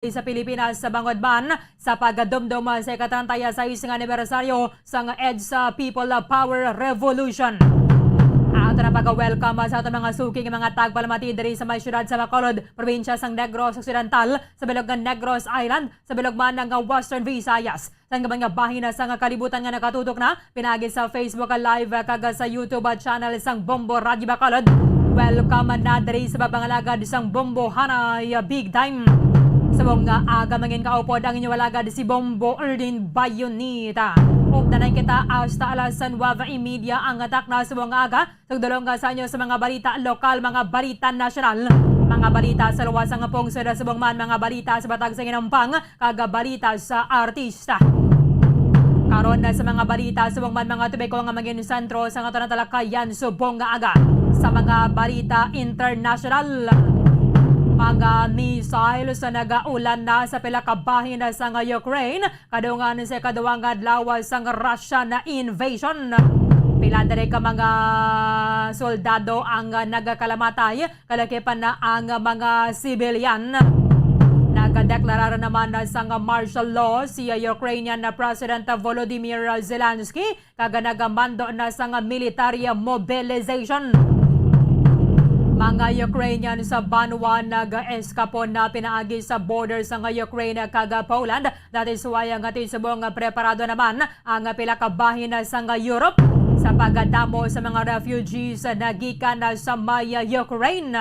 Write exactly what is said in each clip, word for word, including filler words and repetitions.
sa Pilipinas sa bangod man sa pagdumdom sa ika-treinta y seis nga anibersaryo sang EDSA People Power Revolution. Ato na pag-welcome sa ato mga suking mga tagpalamati diri sa may siyudad sa Bacolod, probinsya sang Negros Occidental, sa bilog nga Negros Island, sa bilog man nga Western Visayas, sa iban nga bahin sang kalibutan nga nakatutok na pinaagi sa Facebook Live kag sa YouTube channel sang Bombo Radyo Bacolod. Welcome na diri sa pagpangalagad sang Bombo Hanay Big Time. Subong nga aga, mangin kaupod ang inyo alagad si Bombo Erdin Bayonita. Ugdanay kita hasta alas nuwebe y media ang takna subong nga aga. Tugdulong nga sa inyo sa mga balita lokal, mga balita nasyonal, mga balita sa luwas sang pungsod, subong man mga balita sa Bataan sang Inampang, kag balita sa artista. Karon na sa mga balita subong man mga topiko nga magin sentro sa aton talakayan subong nga aga. Sa mga balita internasyonal, mga missiles sa nagaulan na sa pila ka bahin sa Ukraine, kadungan sa ikaduhang adlaw sang Russia na invasion. Pila diri ka mga soldado ang nagakalamatay, kalaki pa na ang mga sibilyan. Nagadeklarar naman sang martial law si Ukrainian President Volodymyr Zelensky kag nagamando na sang military mobilization. Mga Ukrainian sa banwa nag-eskapo na pinaagi sa border sang Ukraine kag Poland. That is why nga subong nga preparado naman ang pila ka bahin sang Europe sa pagdamo sa mga refugees na gikan sa may Ukraine.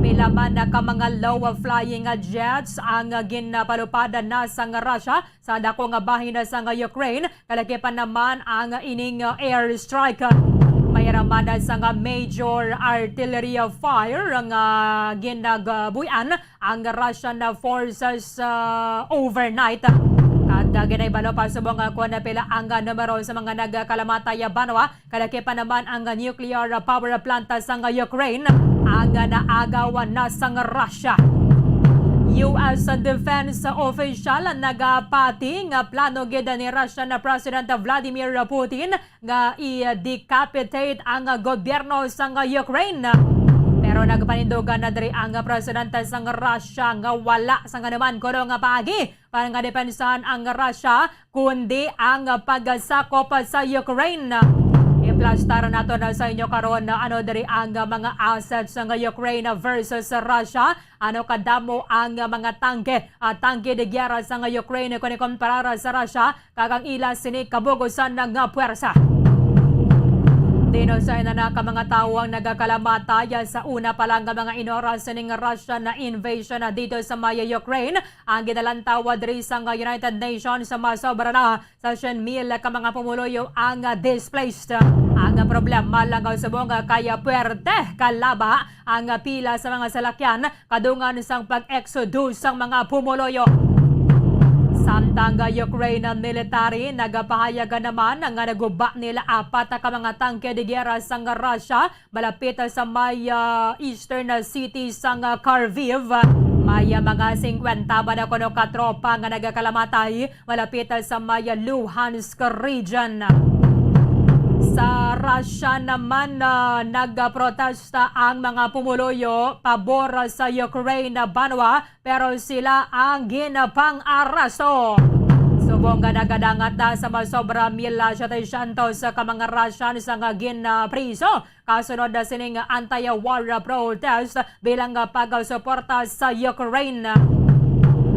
Pila man ka mga low-flying jets ang ginpalupad na sang Russia sa dako nga bahin sang Ukraine, kalaki pa naman ang ining airstrike. May raman sang major artillery fire nga ginagabuyan ang Russian forces, ah, overnight. Kag, ah, ginahibalo pa subong, ah, kon pila ang, ah, numero sa mga nagkalamatay, ah, banwa, kalaki pa naman ang, ah, nuclear power plant sang Ukraine ang, ah, naagaw na sang Russia. U S defense official nagapati nga plano gid ni Russian President Vladimir Putin nga i-decapitate ang gobyerno sang Ukraine. Pero nagpanindugan na diri ang presidente sang Russia nga wala sang anuman kuno nga paagi para nga depensahan ang Russia, kundi ang pagsakop sa Ukraine. Iplastar nato na sa inyo karon na ano diri ang mga assets sang Ukraine versus Russia. Ano kadamo ang mga tangke at tangke de guerra sang Ukraine kon ikumparar sa Russia, kag ang ila sini kabugusan nga puwersa. Diin sa ina na ka mga tawo ang nagakalamatay sa una pa lang nga mga inoras sining Russian na invasion na dito sa may Ukraine. Ang ginalantaw diri sa United Nations, masobra na sa siyam mil ka mga pumuluyo ang displaced. Ang problema lang subong kay puwerte kalaba ang pila sa mga salakyan kadungan sang pag-exodus sang mga pumuluyo. Samtang Ukraine military nagapahayag naman nga naguba nila apat ka mga tangke de guerra sang Russia malapit sa may, ah, eastern city sang, ah, Kharkiv. May, ah, mga singkwenta ba na kuno ka tropa nga nagakalamatay malapit sa may Luhansk region. Sa Russia naman, ah, nagprotesta ang mga pumuluyo pabor sa Ukraine banwa, pero sila ang ginapang-araso. Subong nga nagadangat na sa masobra mil setecientos ka mga Russian sa nga ginapriso kasunod na sining anti-war protest bilang pagsuporta sa Ukraine.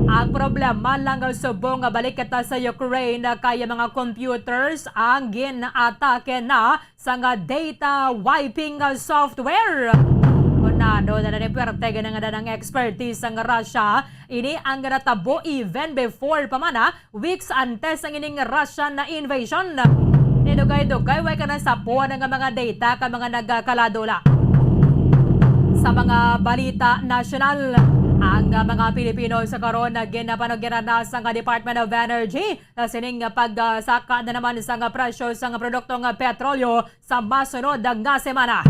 Ang problema lang subong nga balik kita sa Ukraine kay mga computers ang gin-atake na sa nga data wiping software. Kunano na ni puwerte gani nga danang expertise sang Russia, ini ang natabo even before pa man, ha, weeks antes ang ining Russian na invasion. Ni dugay-dugay, way ka na sapon nga mga data ka mga nagkakaladula. Sa mga balita nasyonal, ang mga Pilipino sa karon na ginapanugyanan na sa nga Department of Energy na sining pagsaka na naman sa nga presyo sa nga produktong petrolyo sa masunod nga semana.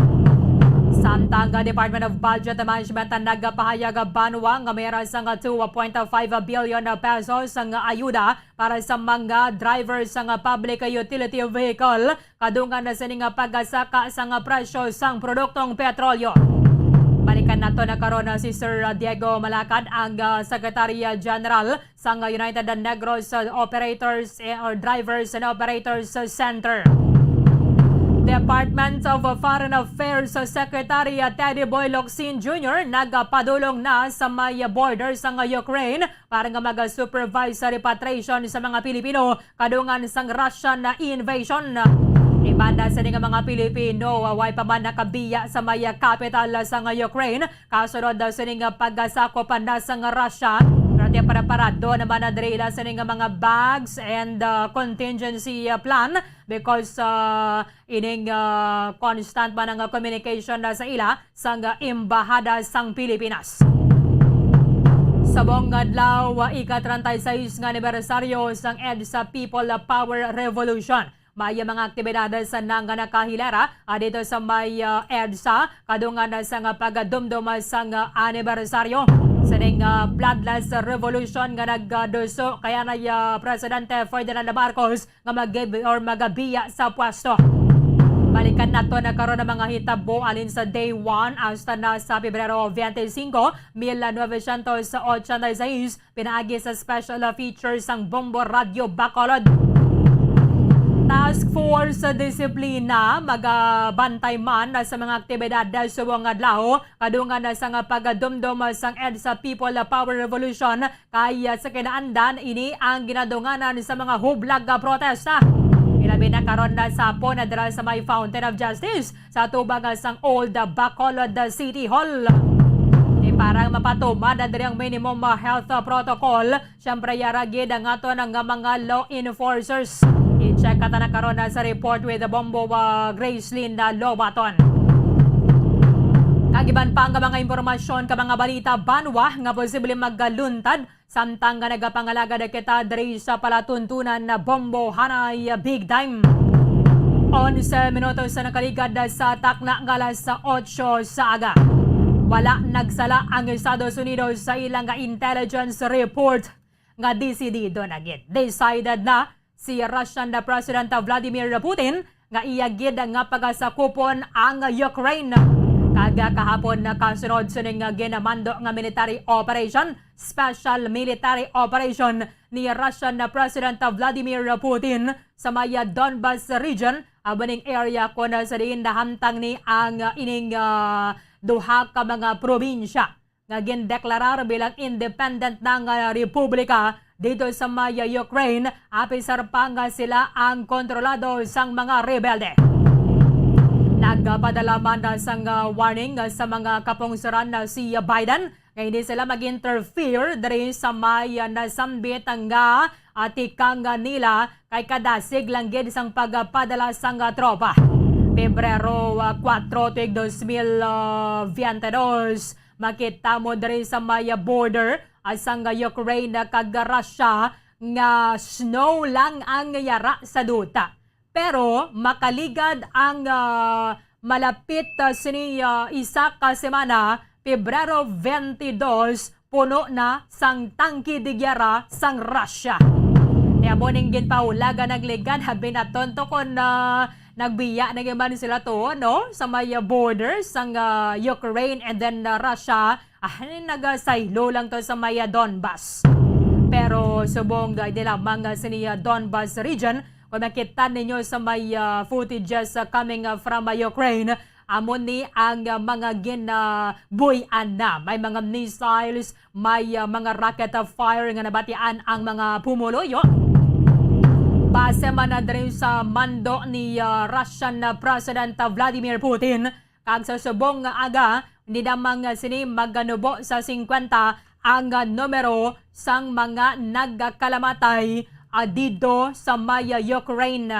Samtang ang Department of Budget Management ang nagpahayag banwa nga may ra sang two point five billion pesos nga ayuda para sa mga drivers sang public utility vehicle kadungan na sining pagsaka sang presyo sang produktong petrolyo. Balikan nato na karon na si Sir Diego Malacad, ang, ah, Secretary General sang United Negros, ah, Operators, eh, or Drivers and Operators, ah, Center. Department of Foreign Affairs Secretary, ah, Teddy Boy Locsin Junior nagapadulong na sa may border sang Ukraine para nga mag-supervise sa repatriation sa mga Pilipino kadungan sang Russian na invasion. Iban na sini nga mga Pilipino, ah, way pa man nakabiya sa may capital sang Ukraine, kasunod daw sini nga pagkasakop na sang Russia. Pero ti preparado naman na diri ila sini nga mga bags and, ah, contingency, ah, plan because, ah, ining, ah, constant man ang communication na sa ila sang Embahada sang Pilipinas. Subong nga adlaw, ah, ika-treinta y seis nga anibersaryo sang EDSA People Power Revolution. May mga aktibidades na nga nakahilera, ah, dito sa may, ah, EDSA, kadungan na sa nga pagdumdum sa nga anibersaryo sa ning, ah, bloodless revolution nga nagduso kay anay, ah, Presidente Ferdinand Marcos nga mag-, or magabiya sa pwesto. Balikan nato na karon ang mga hitabo alin sa day one hasta na sa Pebrero twenty-five, mil novecientos ochenta y seis, pinaagi sa special feature sang Bombo Radyo Bacolod. Task Force sa Disiplina magabantay man sa mga aktibidad subong adlaw, kadungan na sa nga pagdumdum sang EDSA People Power Revolution, kay, ah, sa kinaandan ini ang ginadunganan sa mga hublag nga protesta. Ilabi na karon na sa hapon na dira sa may Fountain of Justice sa tubang sang Old Bacolod City Hall. Di parang mapatuman na diri ang minimum, ah, health, ah, protocol. Siyempre, yara gid ang aton nga mga law enforcers. I-check ka ta na karon na sa report with Bombo, ah, Grace Linda Lobaton. Kag iban pa nga mga impormasyon ka mga balita banwa nga posible magaluntad samtang nga nagapangalagad kita diri sa palatuntunan na Bombo Hanay Big Time. Onse minutos sa nakaligad sa takna nga alas otso sa aga. Wala nagsala ang Estados Unidos sa ilang intelligence report nga desidido na gid. Decided na si Russian na President Vladimir Putin nga iya gid nga pagasakupon ang Ukraine. Kag kahapon, nakasunod sining ginamando nga military operation, special military operation ni Russian na President Vladimir Putin sa may Donbas region, amo ning area kon sa diin nahamtang ni ang ining, ah, duha ka mga probinsya nga gindeklarar bilang independent na nga republika dito sa may Ukraine, apisar pa nga sila ang kontrolado sang mga rebelde. Nagpadala man na sang, ah, warning sa mga kapungsoran na si Biden nga hindi sila mag-interfere diri sa may, ah, nasambit nga, ah, tikang, ah, nila kay kadasig lang gid sang pagpadala sang, ah, tropa. Pebrero, ah, kuwatro, tuig dos mil veinte dos, makita mo diri sa may, ah, border, ah, sang, ah, Ukraine, ah, kag Russia nga snow lang ang yara sa duta. Pero makaligad ang, ah, malapit, ah, sini, ah, isa ka semana, Pebrero twenty-dos, puno na sang tangke de guerra sang Russia. Kaya mo ning ginpaulagan nagligad, ha, binaton to kon, ah, nagbiya na man sila to, no? Sa may, ah, border sang, ah, Ukraine and then, ah, Russia. Ah, nagasaylo lang to sa may, ah, Donbas. Pero subong, ah, di lamang, ah, sini, ah, Donbas region, kung makita ninyo sa may, ah, footages, ah, coming, ah, from, ah, Ukraine, amo ni ang, ah, mga ginabuy-an na. May mga missiles, may, ah, mga rocket, ah, fire nga nabatian ang mga pumuluyo. Base man na diri sa mando ni, ah, Russian, ah, President, ah, Vladimir Putin, kag sa subong nga aga, hindi lamang sini maganubo sa singkwenta ang numero sang mga nagkalamatay, ah, didto sa may Ukraine.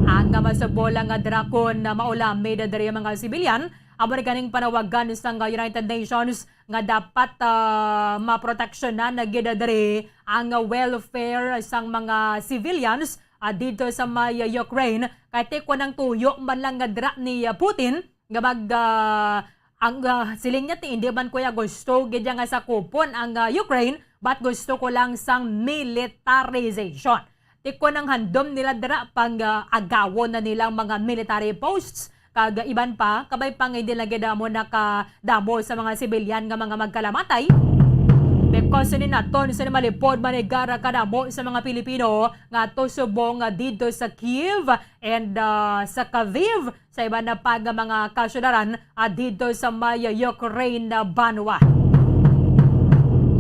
Ang masubo lang nga drakon na maulamid diri ang mga sibilyan, amo ni ganing panawagan sang United Nations nga dapat, ah, maproteksyonan na gid diri ang welfare sang mga civilians, ah, didto sa may Ukraine. Kay ti kon ang tuyo man lang nga dira ni, ah, Putin, nga mag, ah, ang, ah, siling niya, ti, hindi man ko ya gusto gid ya nga sakupon ang, ah, Ukraine, but gusto ko lang sang militarization. Ti kon ang handom nila dira pang, ah, agawon na nilang mga military posts, kag iban pa, kabay pa nga hindi lang gid amo nakadamo sa mga sibilyan nga mga magkalamatay. Because sini naton, sini malipod, manigara kadamo sa mga Pilipino nga ato subong nga didto sa Kyiv and, ah, sa Kyiv, sa iban na pa nga mga kasyudaran, ah, didto sa may Ukraine na banwa.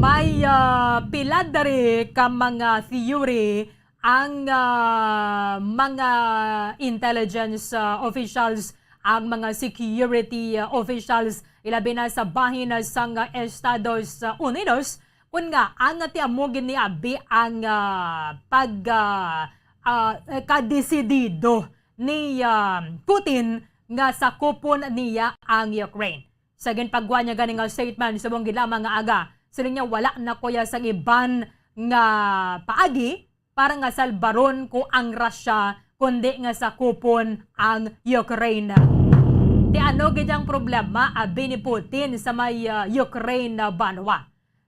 May, ah, pila diri ka mga theory ang, ah, mga intelligence, ah, officials, ang mga security, ah, officials, ilabi na sa bahin, ah, sang, ah, Estados Unidos, kun nga ang ti amo gid ni abi ang, ah, pag, ah, ah, kadesidido ni, ah, Putin nga sakupon niya ang Ukraine. Sa ginpagwa niya gani nga statement, subong gid lamang nga aga, siling niya, "Wala na ko ya sang iban nga paagi para nga salbaron ko ang Russia, kundi nga sakupon ang Ukraine." Ti ano gid ang problema, abi ni Putin, sa may, ah, Ukraine na banwa?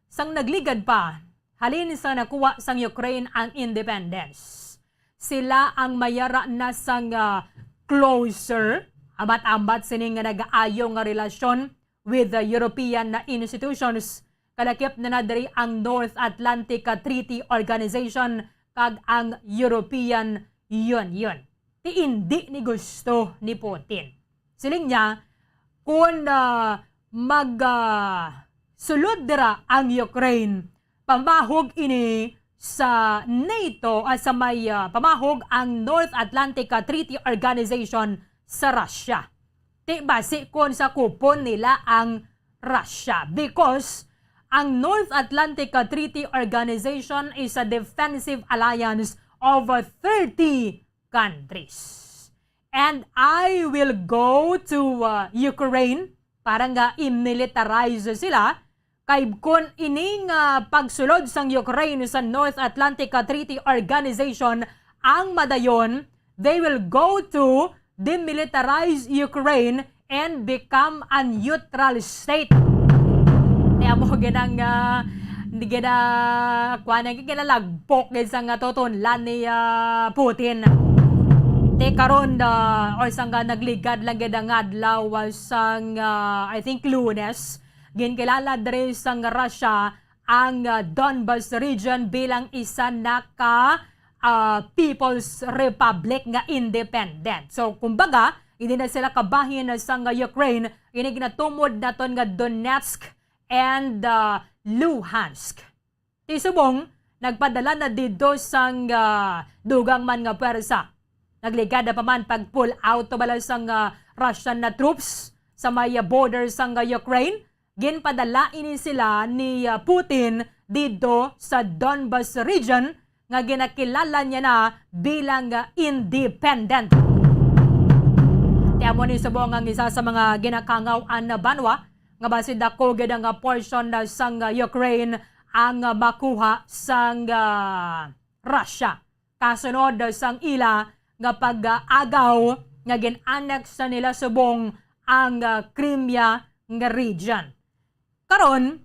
Sang nagligad pa, halin sa nakuha sang Ukraine ang independence, sila ang mayara na sang, ah, closer, ambat-ambat sini nga nagaayo nga relasyon with the European na institutions, kalakip na na diri ang North Atlantic, ah, Treaty Organization kag ang European Union. Ti indi ni gusto ni Putin. Siling niya, kun, ah, mag, ah, sulod dira ang Ukraine, pamahog ini sa NATO, ah, sa may, ah, pamahog ang North Atlantic, ah, Treaty Organization sa Russia. Ti basi kon sakupon nila ang Russia, because ang North Atlantic, ah, Treaty Organization is a defensive alliance of, ah, thirty countries. And I will go to, uh, Ukraine para nga i-militarize sila, kay kun ini nga pagsulod sang Ukraine sa North Atlantic, uh, Treaty Organization ang madayon, they will go to demilitarize Ukraine and become a neutral state. Kaya mo gid ang, ah, hindi gid, ah, kuwan, ang gilalagpok gid sa nga tutunlan ni, ah, Putin. Te karon, ah, or sa nga nagligad lang gid ang adlaw, ah, sang, ah, I think, Lunes, ginkilala diri sang Russia ang, ah, Donbas region bilang isa na ka, ah, People's Republic nga independent. So, kumbaga, hindi na sila kabahin sang Ukraine, ini ginatumod naton nga Donetsk and, ah, Luhansk. Ti subong, nagpadala na didto sang, ah, dugang man nga pwersa. Nagligad na pa man pag pull out to bala sang, ah, Russian na troops sa may, ah, border sang, ah, Ukraine. Ginpadala ini sila ni, ah, Putin didto sa Donbas region nga ginakilala niya na bilang, ah, independent. Ti amo ni subong ang isa sa mga ginakangaw-an na banwa nga basi dako gid ang, ah, portion na sang, ah, Ukraine ang, ah, makuha sang, ah, Russia. Kasunod sang ila nga pag-agaw nga gin-annex sa nila subong ang, ah, Crimea nga region. Karon,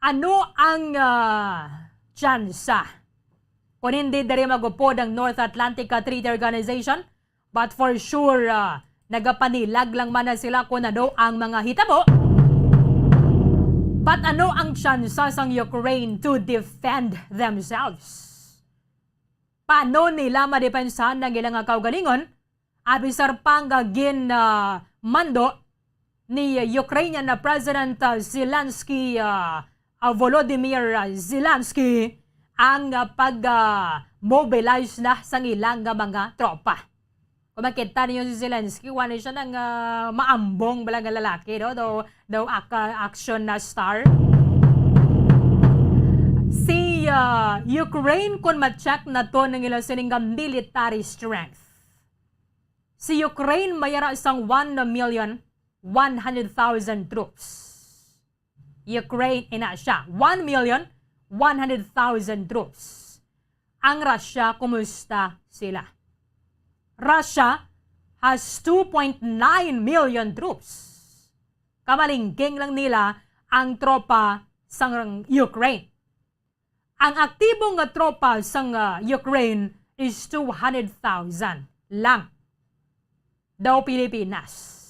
ano ang, ah, tsansa? Kung hindi diri mag-upod ang North Atlantic, ah, Treaty Organization, but for sure, ah, nagapanilag lang man na sila kung ano ang mga hitabo. But ano ang tsansa sang Ukraine to defend themselves? Paano nila madepensahan ang ilang kaugalingon? Abisar pa nga gin, ah, mando ni Ukrainian na President, ah, Zelensky, ah, ah, Volodymyr, ah, Zelensky ang, ah, pag, ah, mobilize na sang ilang nga mga tropa. Kung makita ninyo si Zelensky, wala siya nang, ah, maambong bala nga lalaki, no? Daw, daw aka-, action na star. Si, ah, Ukraine, kung ma-check naton ang ilang sining nga military strength, si Ukraine mayara sang one million one hundred thousand troops. Ukraine ina siya, one million one hundred thousand troops. Ang Russia, kumusta sila? Russia has two point nine million troops. Kamalingking lang nila ang tropa sang Ukraine. Ang aktibo nga tropa sang, ah, Ukraine is two hundred thousand lang. daw Pilipinas.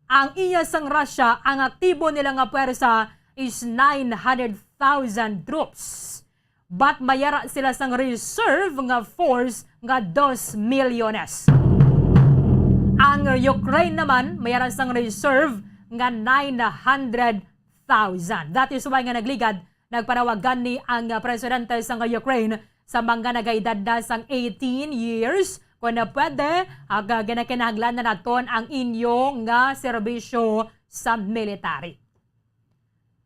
Ang iya sang Russia, ang aktibo nila nga pwersa is nine hundred thousand troops. But mayara sila sang reserve nga force nga dos milyones. Ang Ukraine naman, mayara sang reserve nga nine hundred thousand. That is why nga nagligad, nagpanawagan ni ang, ah, presidente sang Ukraine sa mga nagaedad na sang eighteen years, kung na pwede, aga ginakinahanglan na naton ang inyo nga serbisyo sa military.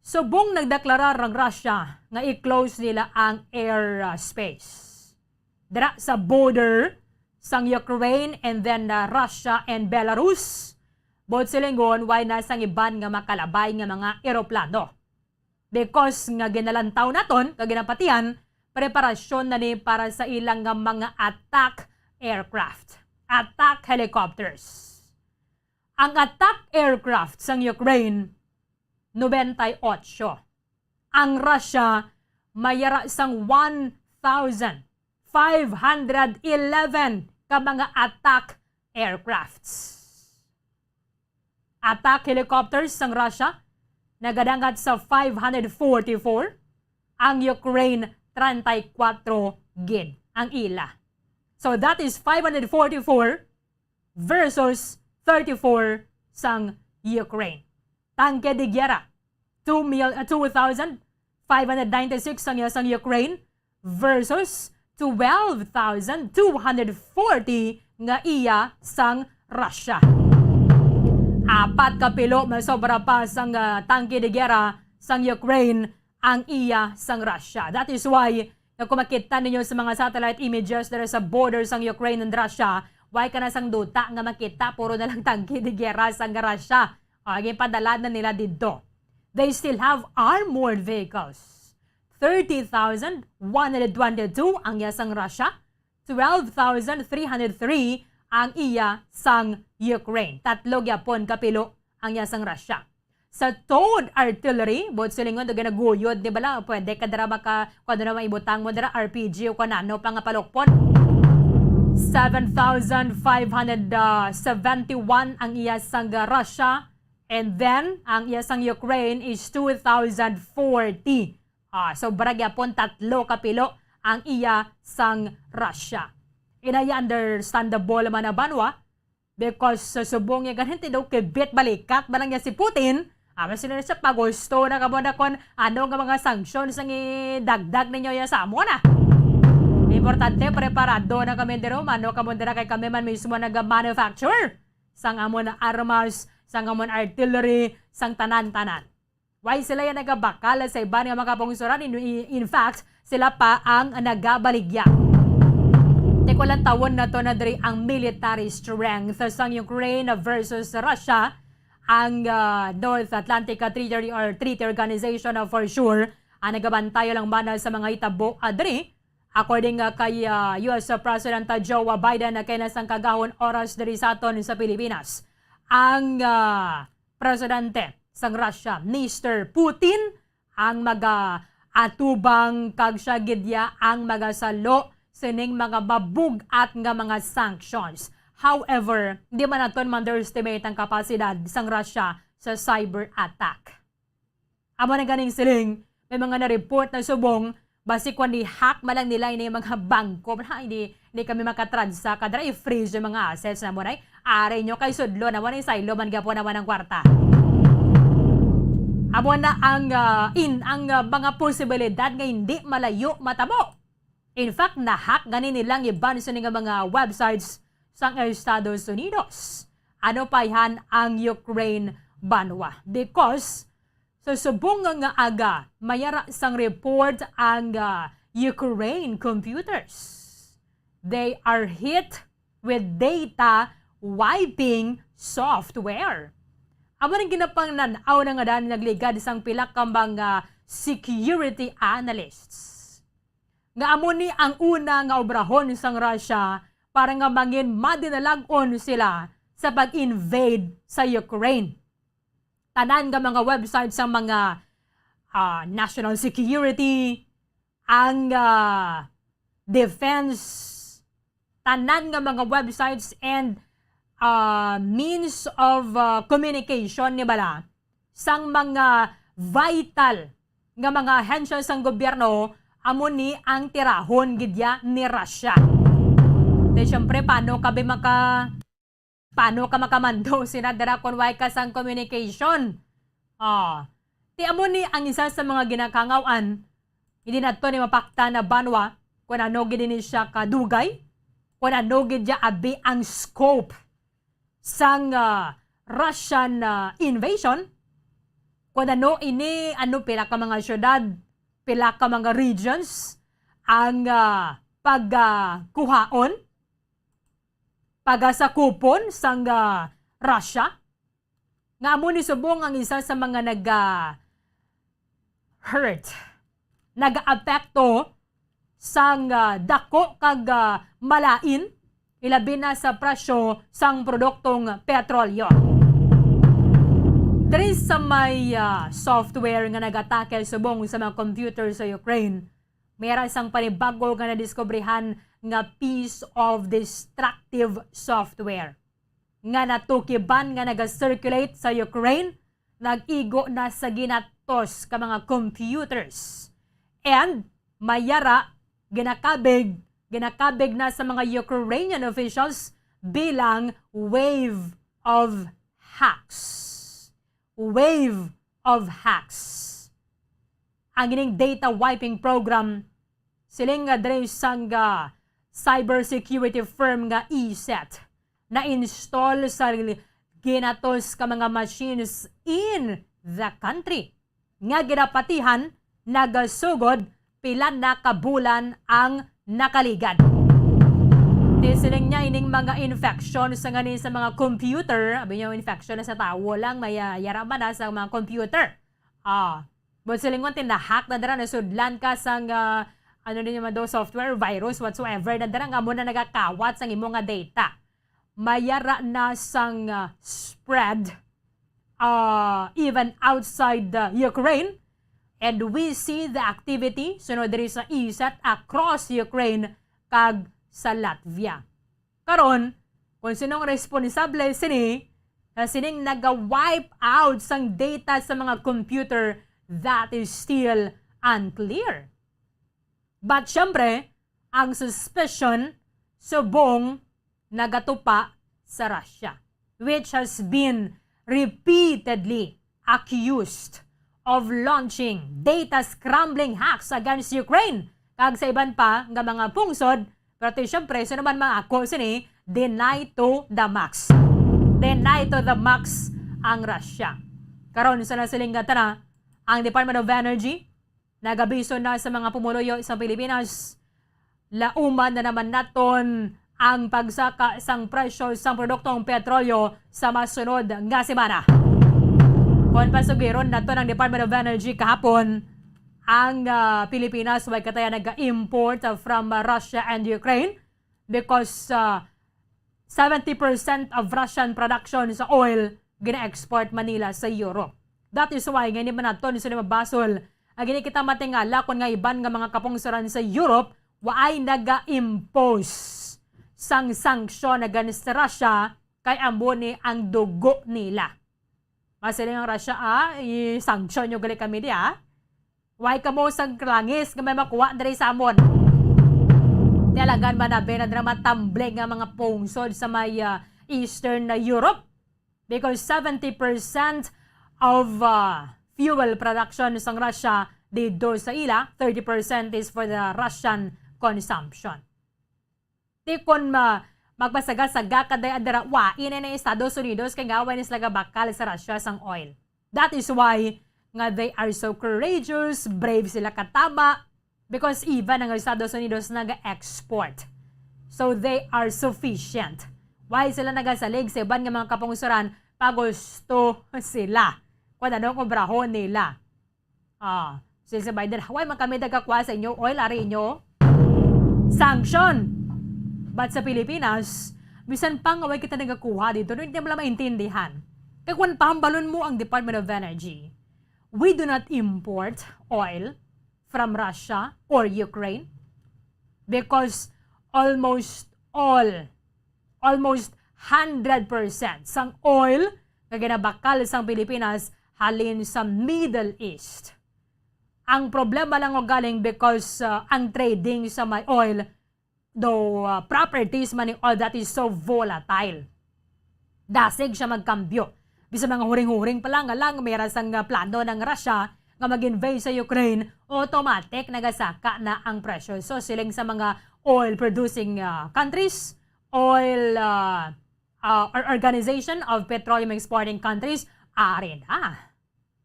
Subong nagdeklarar ang Russia nga i-close nila ang air, ah, space dira sa border sang Ukraine and then, ah, Russia and Belarus. Buot silingon, way na sang iban nga makalabay nga mga eroplano. Because nga ginalantaw naton, kag ginapatihan, preparasyon na ni para sa ilang nga mga attack aircraft, attack helicopters. Ang attack aircraft sang Ukraine, nobenta y ocho. Ang Russia, mayara sang one thousand five hundred eleven ka mga attack aircrafts. Attack helicopters sang Russia, nagadangat sa five hundred forty-four, ang Ukraine, treinta y cuatro gid ang ila. So that is five hundred forty-four versus thirty-four sang Ukraine. Tangke de guerra, two mil, ah, two thousand five hundred ninety-six sang iya sang Ukraine versus twelve thousand two hundred forty nga iya sang Russia. Apat ka pilo masobra pa sang, ah, tangke de guerra sang Ukraine ang iya sang Russia. That is why nga kung makita ninyo sa mga satellite images dira sa border sang Ukraine and Russia, way ka na sang duta nga makita, puro na lang tangke de guerra sang Russia. O, ginpadala na nila didto. They still have armored vehicles. Thirty thousand one hundred twenty-two ang iya sang Russia, twelve thousand three hundred three ang iya sang Ukraine. Tatlo gyapon kapilo ang iya sang Russia. Sa towed artillery, buot silingon, daw ginaguyod, di bala? Pwede ka dira maka, kung ano na maibutang mo dira, R P G o kung ano pa nga palukpon. Seven thousand five hundred seventy-one ang iya sang Russia, and then ang iya sang Ukraine is two thousand forty. Ah, sobra gyapon, tatlo kapilo ang iya sang Russia. Inaya understandable man na banwa, because sa subong niya ganito daw kibit balikat ba lang niya si Putin, ah, mas sila siya pagusto na kamo na kon ano nga mga sanctions ang idagdag ninyo ya sa amo na. Importante, preparado na kami diro, mano kamo dira kay kami man mismo naga-manufacture sang amo na armas, sang amo na artillery, sang tanan-tanan. Why sila yan nagabakal sa iban nga mga pungsuran? In, in fact, sila pa ang nagabaligya. Tikulan tawon na to na diri ang military strength sang Ukraine versus Russia. Ang, ah, North Atlantic, ah, Treaty or Treaty Organization, ah, for sure, ang nagabantay lang mana sa mga hitabo, ah, diri. According, ah, kay, ah, U S President, ah, Joe, ah, Biden, na kay nasang kagahon oras diri sa aton sa Pilipinas. Ang, ah, presidente sang Russia, Mister Putin, ang maga-atubang kag siya gid ya ang magasalo sining mga mabug-at nga mga sanctions. However, di man naton ma-underestimate ang kapasidad sang Russia sa cyber attack. Amo na ganing siling, may mga na-report na subong, basi kung ni-hack man lang nila ini mga bangko, ha, hindi, hindi kami makatransa, kadra i-freeze yung mga assets na mo, nay. Ari nyo kay sudlo naman, ay saylo man gyapon naman ang kwarta. Amo na ang, ah, in, ang, ah, mga posibilidad nga hindi malayo matabo. In fact, na-hack gani nilang iban sini nga mga websites sang Estados Unidos. Ano pa yan ang Ukraine banwa? Because sa subong nga aga, mayara sang report ang, ah, Ukraine computers. They are hit with data wiping software. Amo ning ginapangnanaw na nga daan nagligad sang pila ka mga security analysts nga amo ni ang una nga obrahon sang Russia para nga mangin madinalag-on sila sa pag-invade sa Ukraine. Tanan nga mga website sang mga, ah, national security, ang, ah, defense, tanan nga mga websites and, ah, means of, ah, communication ni bala sang mga vital nga mga ahensya sang gobyerno, amo ni ang tirahon gid ya ni Russia. Te, syempre, paano ka ba maka-, paano ka makamando sina dira kon way ka sang communication? Ah, ti amo ni ang isa sa mga ginakangaw-an, hindi nato ni mapakta na banwa kung ano gid ni siya kadugay, kung ano gid ya abi ang scope sang, ah, Russian, ah, invasion, kung ano ini, ano, pila ka mga syudad, pila ka mga regions ang, ah, pag, ah, kuhaon, pagasakupon sang, ah, Russia, nga amo ni subong ang isa sa mga naga-hurt, nagaapekto sang, ah, dako kag, ah, malain, ilabi na sa presyo sang produktong petrolyo. Diri sa may, ah, software nga nagatake subong sa mga computer sa Ukraine, may ara sang panibago nga nadiskubrihan nga piece of destructive software nga natukiban nga naga-circulate sa Ukraine, nag-igo na sa ginatos ka mga computers. And may ara, ginakabig, ginakabig na sa mga Ukrainian officials bilang wave of hacks. Wave of hacks. Ang ining data wiping program, siling nga diri sang, ah, cybersecurity firm nga ESET, na-install sa ginatos ka mga machines in the country, nga ginapatihan nagasugod pila na ka bulan ang nakaligad. Ti siling niya, ining mga infection sa nganin sa mga computer, abi niya, infection na sa tawo lang, may, ah, yara man na sa mga computer. Ah, but silingon, ti na-hack na dira, nasudlan ka sang, ah, ano din naman daw, software, virus, whatsoever, na dira nga mo na nagakawat sang imo nga data. May ara na sang, ah, spread, ah, even outside the Ukraine. And we see the activity, sunod diri sa ESET, across Ukraine kag sa Latvia. Karon, kung sinong responsable sini, nga sining naga-wipe out sang data sa mga computer, that is still unclear. But syempre, ang suspicion subong nagatupa sa Russia, which has been repeatedly accused of launching data scrambling hacks against Ukraine kag sa iban pa nga mga pungsod. Pero ti, syempre, sino man mga ako sini, deny to the max. Deny to the max ang Russia. Karon, sa nasiling nga tana, ang Department of Energy nagabiso na sa mga pumuluyo sa Pilipinas, lauman na naman naton ang pagsaka sang presyo sang produktong petrolyo sa masunod nga semana. Kon pasugiron naton ang Department of Energy kahapon, ang, ah, Pilipinas way kataya naga-import, ah, from, ah, Russia and Ukraine because, ah, seventy percent of Russian production sa oil gina-export man nila sa Europe. That is why, nga ini man naton sila mabasol, ang ini kita matingala kon nga iban nga mga kapungsoran sa Europe waay naga-impose sang sanction against Russia, kay amo ni ang dugo nila. Masiling ang Russia, ah, i-sanction nyo gali kami di, ah. Way kamo sang langis nga may makuha diri sa amon. Talagan manabi na dira matambling nga mga pungsod sa may, ah, Eastern na Europe. Because seventy percent of, ah, fuel production sang Russia didto sa ila, thirty percent is for the Russian consumption. Ti kon ma-, magpasaga-saga ka day adira, wa ini na Estados Unidos kay nga way na sila gabakal sa Russia sang oil. That is why nga they are so courageous, brave sila katama, because even ang Estados Unidos naga-export. So they are sufficient. Why sila nagasalig sa iban nga mga kapungsoran? Pagusto sila kung anong obrahon nila. Ah, si, si Biden, "Way man kami nagakuha sa inyo oil, ari inyo sanction." But sa Pilipinas, bisan pa nga way kita nagakuha dito, hindi mo lang maintindihan. Kay kung pahambalon mo ang Department of Energy, we do not import oil from Russia or Ukraine because almost all, almost hundred percent sang oil nga ginabakal sang Pilipinas halin sa Middle East. Ang problema lang galing because, ah, ang trading sa may oil, though, ah, properties man ni oil that is so volatile. Dasig siya magkambyo. Bisan mga huring-huring pa lang, nga lang, may ra sang, ah, plano ng Russia nga mag-invade sa Ukraine, automatic nagasaka na ang presyo. So, siling sa mga oil-producing, ah, countries, oil, ah, ah, or Organization of Petroleum Exporting Countries, ari na.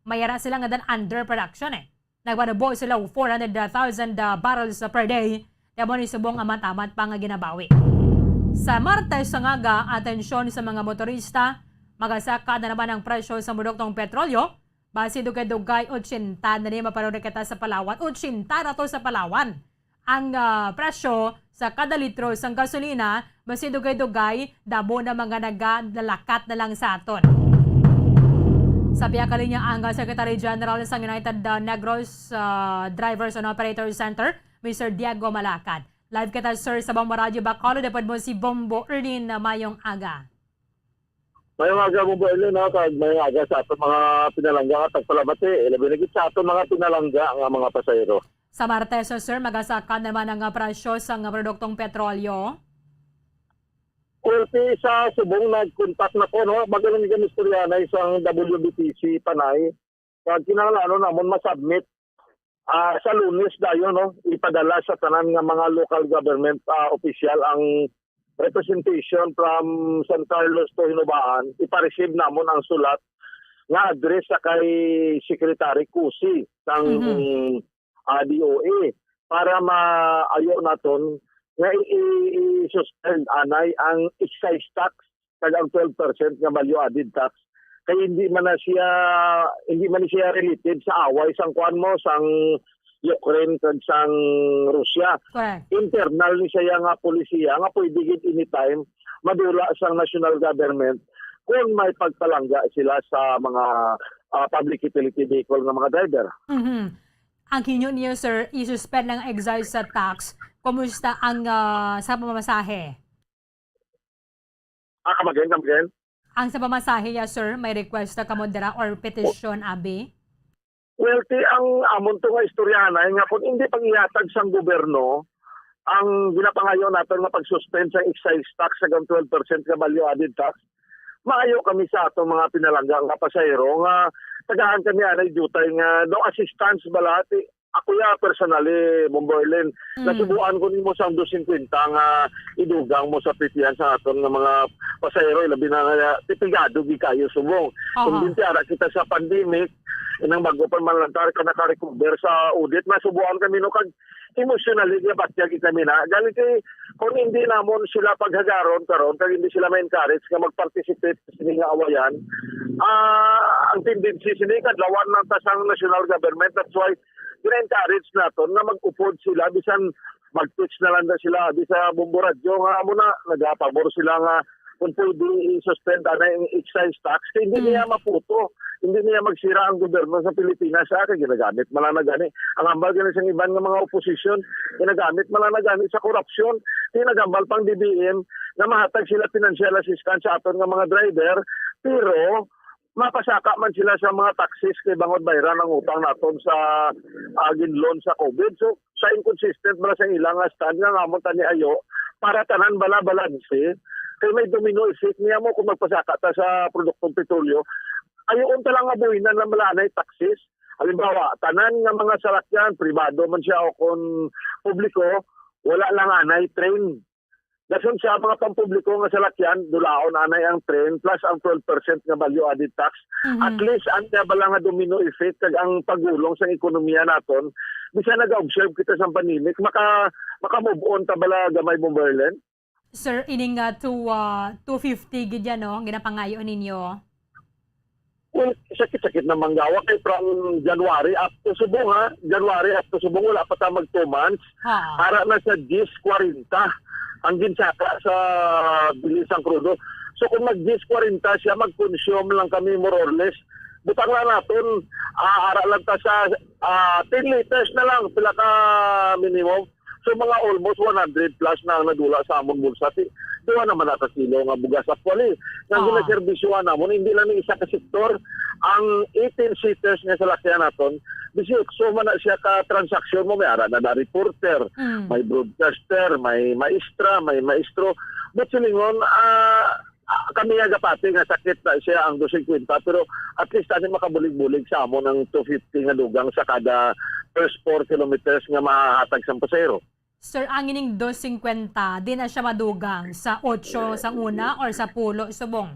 May ra sila nga dan under production eh. Nagpanubo sila og four hundred thousand, ah, barrels per day. Kaya mo ni subong amat-amat pa nga ginabawi. Sa Martes sa ngaga, atensyon sa mga motorista, magasaka na naman ang presyo sa produktong petrolyo. Basi dugay-dugay, ochenta na ni mapareho kita sa Palawan. Ochenta na to sa Palawan. Ang, ah, presyo sa kada litro sang gasolina, basi dugay-dugay, damo na mga naga-, nalakat na lang sa aton. Sa pihak linya ang, ah, Secretary General sang United, ah, Negros, ah, Drivers and Operators Center, Mister Diego Malacad. Live kita, sir, sa Bombo Radyo Bacolod. Dapat mo si Bombo Erlin na mayong aga. Mayong aga, Bombo Erlin, ha, kag mayong aga sa aton mga pinalangga nga tagpalamati, eh, labi na gid sa aton mga pinalangga nga mga pasahero. Sa Martes, sir, magasaka naman ang, ah, presyo sang, ah, produktong petrolyo. Well, ti sa subong nagkontak na ko, no? Magaling kami istorya na isang W B T C panay. Kag kinahanglan namon ma-submit, ah, sa Lunes dayon, no, ipadala sa tanan nga mga local government, ah, official ang representation from San Carlos to Hinubaan, ipa-receive namon ang sulat nga address sa kay Secretary Cusi sang, Mhm. ah, D O A para maayo naton nga i-, i-, i-suspend anay ang excise tax kag ang twelve percent nga value added tax, kay hindi man na siya, hindi man siya related sa away sang kuan mo, sang Ukraine kag sang Russia. Correct. Internal ni siya nga polisiya nga pwede gid anytime madula sang national government kung may pagpalangga sila sa mga, ah, public utility vehicle nga mga driver. Mhm. Ang hinyo niyo, sir, i-suspend ang excise sa tax. Kumusta ang, ah, sa pamamasahe? Ah, come again, come again. Ang sa pamasahe niya, sir, may request na kamo dira or petition, abi? Well, ti ang amon to nga istoryahanay nga kung hindi pag-ihatag sang gobyerno ang ginapangayo naton nga pag-suspend sa excise tax kag ang twelve percent nga value added tax, maayo kami sa atong mga pinalangga nga pasahero nga tagaan kami anay diutay nga daw assistance bala. Ti ako ya personally, Bombo Erlin, Mm. nasubuan ko nimo sang dos singkwenta nga idugang mo sa pitihan sa aton nga mga pasahero, labi na nga ti pigado gid kayo subong. Aha. Kung din ti ara kita sa pandemic, inang bago pa man lang ta ka naka-recover sa audit, nasubuan kami no kag emotionally nga batyag kami na. Gani kay kung hindi namon sila paghagaron karon, kag hindi sila ma-encourage nga mag-participate sa sini nga awayan, ah, ang tendency sini kadlawan lang ta sang national government. That's why gina-encourage naton nga mag-upod sila, bisan mag-text na lang na sila, di sa Bombo Radyo nga amo na, nagapabor sila nga kung pwede i-suspend anay ang excise tax, kay hindi Mm. niya maputo, hindi niya magsira ang gobyerno sa Pilipinas, ah, kay ginagamit man lang na gani. Ang hambal gani sa iban nga mga oposisyon, ginagamit man lang na gani sa korupsyon. Kay naghambal pang D B M nga mahatag sila financial assistance sa aton nga mga driver, pero mapasaka man sila sa mga taxes kay bangod bayran ang utang naton sa, ah, ginloan sa COVID. So, sa inconsistent bala sa ilang nga stand nga ngamon tani ayo para tanan bala balanse, kay may domino effect niya mo kung magpasaka ta sa produktong petrolyo. Ayoon ta lang nga buhinan lang bala anay taxes. Halimbawa, tanan nga mga salakyan, pribado man siya o kon publiko, wala lang anay train. Dason sa mga pampubliko nga salakyan, dulaon anay ang train plus ang twelve percent nga value added tax. Mhm. At least, ang niya bala nga domino effect kag ang pagulong sa ekonomiya naton, bisan naga-observe kita sa pandemic, maka, maka-move on ta bala gamay, Bombo Erlin? Sir, ining, ah, two, ah, two fifty gid yan, no? Ang ginapangayo ninyo. Well, sakit-sakit na manggawa kay from January up to subong, ha? January up to subong, wala pa ta mag two months. Ha. Ara na sa diyes kwarenta ang ginsaka sa bili sang krudo. So, kung mag diyes kwarenta siya, mag-consume lang kami more or less. Butang lang naton, ah, ara lang ta sa, ah, ten liters na lang, pila ka minimum. So, mga almost one hundred plus na ang nadula sa amon bulsa. Ti-, Duha naman na ka kilo nga bugas actually. Nga Ah. ginaserbisyuhan namon, hindi lang ni isa ka sektor. Ang eighteen seaters nga salakyan naton, disiotso man na siya ka transaksyon mo, may ara na na reporter, Mm. may broadcaster, may maestra, may maestro. But silingon, ah, ah, kami nga gapati nga sakit na siya ang two fifty, pero at least ani makabulig-bulig sa amon ang two fifty nga dugang sa kada first four kilometers nga mahahatag sa pasahero. Sir, ang ining dos cincuenta, di na siya madugang sa otso sang una or sa pulo subong?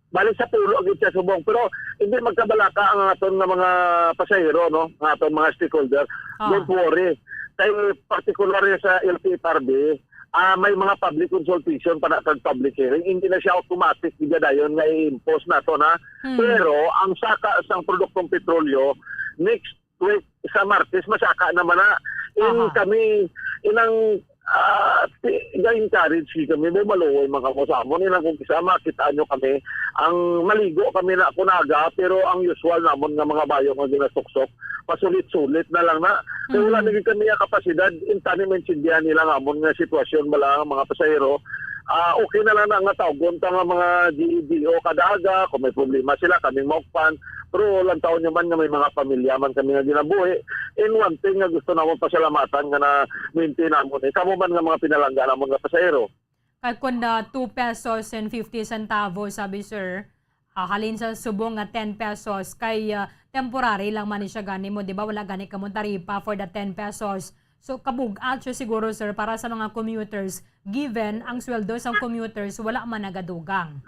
Bali sa pulo gid siya subong, pero hindi magkabalaka ang aton nga mga pasahero, no? Ang aton mga stakeholder. Ah. Don't worry. Kay particular sa L T F R B, ah, may mga public consultation pa na kag public hearing. Hindi na siya automatic gid dayon nga i-impose nato na. Hmm. Pero ang saka sang produktong petrolyo, next week sa Martes, masaka naman na. In Aha. kami, inang, ah, ti-, ga-encourage gid kami, mo maluoy man kamo sa amon. Inang kung kisa, makita nyo kami, ang maligo kami na kunaga, pero ang usual namon nga mga bayo nga ginasuksok, pasulit-sulit na lang na. Kaya wala Mhm. na gid kami nga kapasidad, intani maintindihan nila nga amon nga sitwasyon bala ang mga pasahero. Ah, okay na lang na nga tawgon ta nga mga G E D O kada aga, kung may problema sila, kaming maukpan. Pero lantawon nyo man nga may mga pamilya man kami nga ginabuhi. And one thing nga gusto namon pasalamatan nga na-maintain namon, eh, kamo man nga mga pinalangga namon nga pasahero. Kay kun na two pesos and fifty centavos, sabi, sir, ah, halin sa subong nga ten pesos, kay, ah, temporary lang man ni siya gani mo, di ba? Wala gani kamo taripa for the ten pesos. So, kabug-at siya siguro, sir, para sa mga commuters, given ang sweldo sa commuters, wala man nagadugang.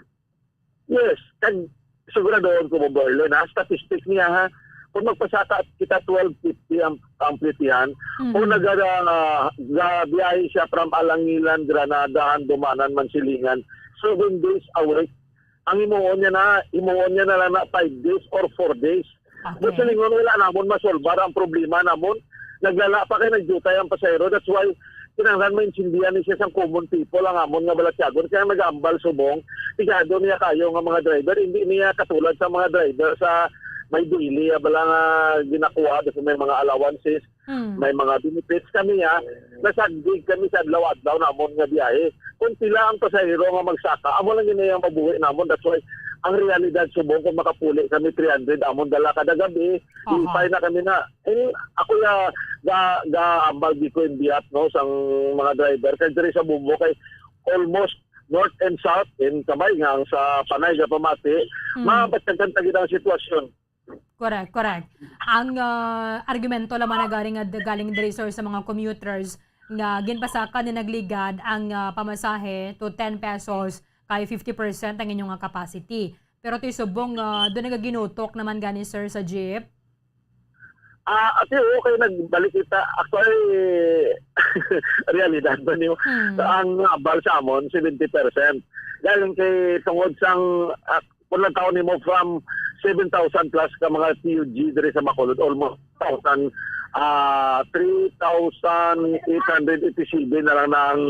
Yes, kag siguradohon ko mo, Berlin, ha, statistic niya, ha, kung magpasaka kita twelve fifty ang, ang plitihan, Mhm. o naga-, ah, gabiyahe siya from Alangilan, Granada, Handumanan, Mansilingan, seven days a week, ang himuon niya na, himuon niya na lang na five days or four days. Okay. But sa lingon, wala namon masolbar ang problema namon. Naglala pa kay nagdutay ang pasahero. That's why kinahanglan maintindihan ni siya sang common people ang amon nga balatyagon. Kaya nag-ambal subong, pigado niya kayo nga mga driver. Hindi niya katulad sa mga driver sa may daily, ah, bala nga ginakuha, basta may mga allowances, Hmm. may mga benefits kami, ha. Nasagdig kami sa adlaw-adlaw namon nga biyahe. Kung pila ang pasahero nga magsaka, amo lang yun ang mabuhi namon. That's why ang realidad subong kung makapuli kami three hundred amon dala kada gabi, Aha. lipay na kami na. Eh, ako ya, ga, ga-ambal di ko in biat, no, sang mga driver. Kay diri sa Bumbo, kay almost north and south, in Kabay nga, ang sa Panay, nga pamati, Hmm. mabatyagan ta gid ang sitwasyon. Correct, correct. Ang, ah, argumento lamang na galing, nga galing diri, sir, sa mga commuters nga ginpasaka ni nagligad ang, ah, pamasahe to ten pesos kay fifty percent ang inyong, ah, capacity. Pero ti subong, ah, doon nagaginutok naman gani, sir, sa jeep? Ah, ati, oo, kay nagbalik kita. Actually, realidad ba niyo? Hmm. Ang abal sa amon, seventy percent. Galing kay tungod sang, ah, kung lang taon nimo from seven thousand plus ka mga P U G diri sa Bacolod, almost thousand, ah, three thousand eight hundred eighty-seven na lang na ang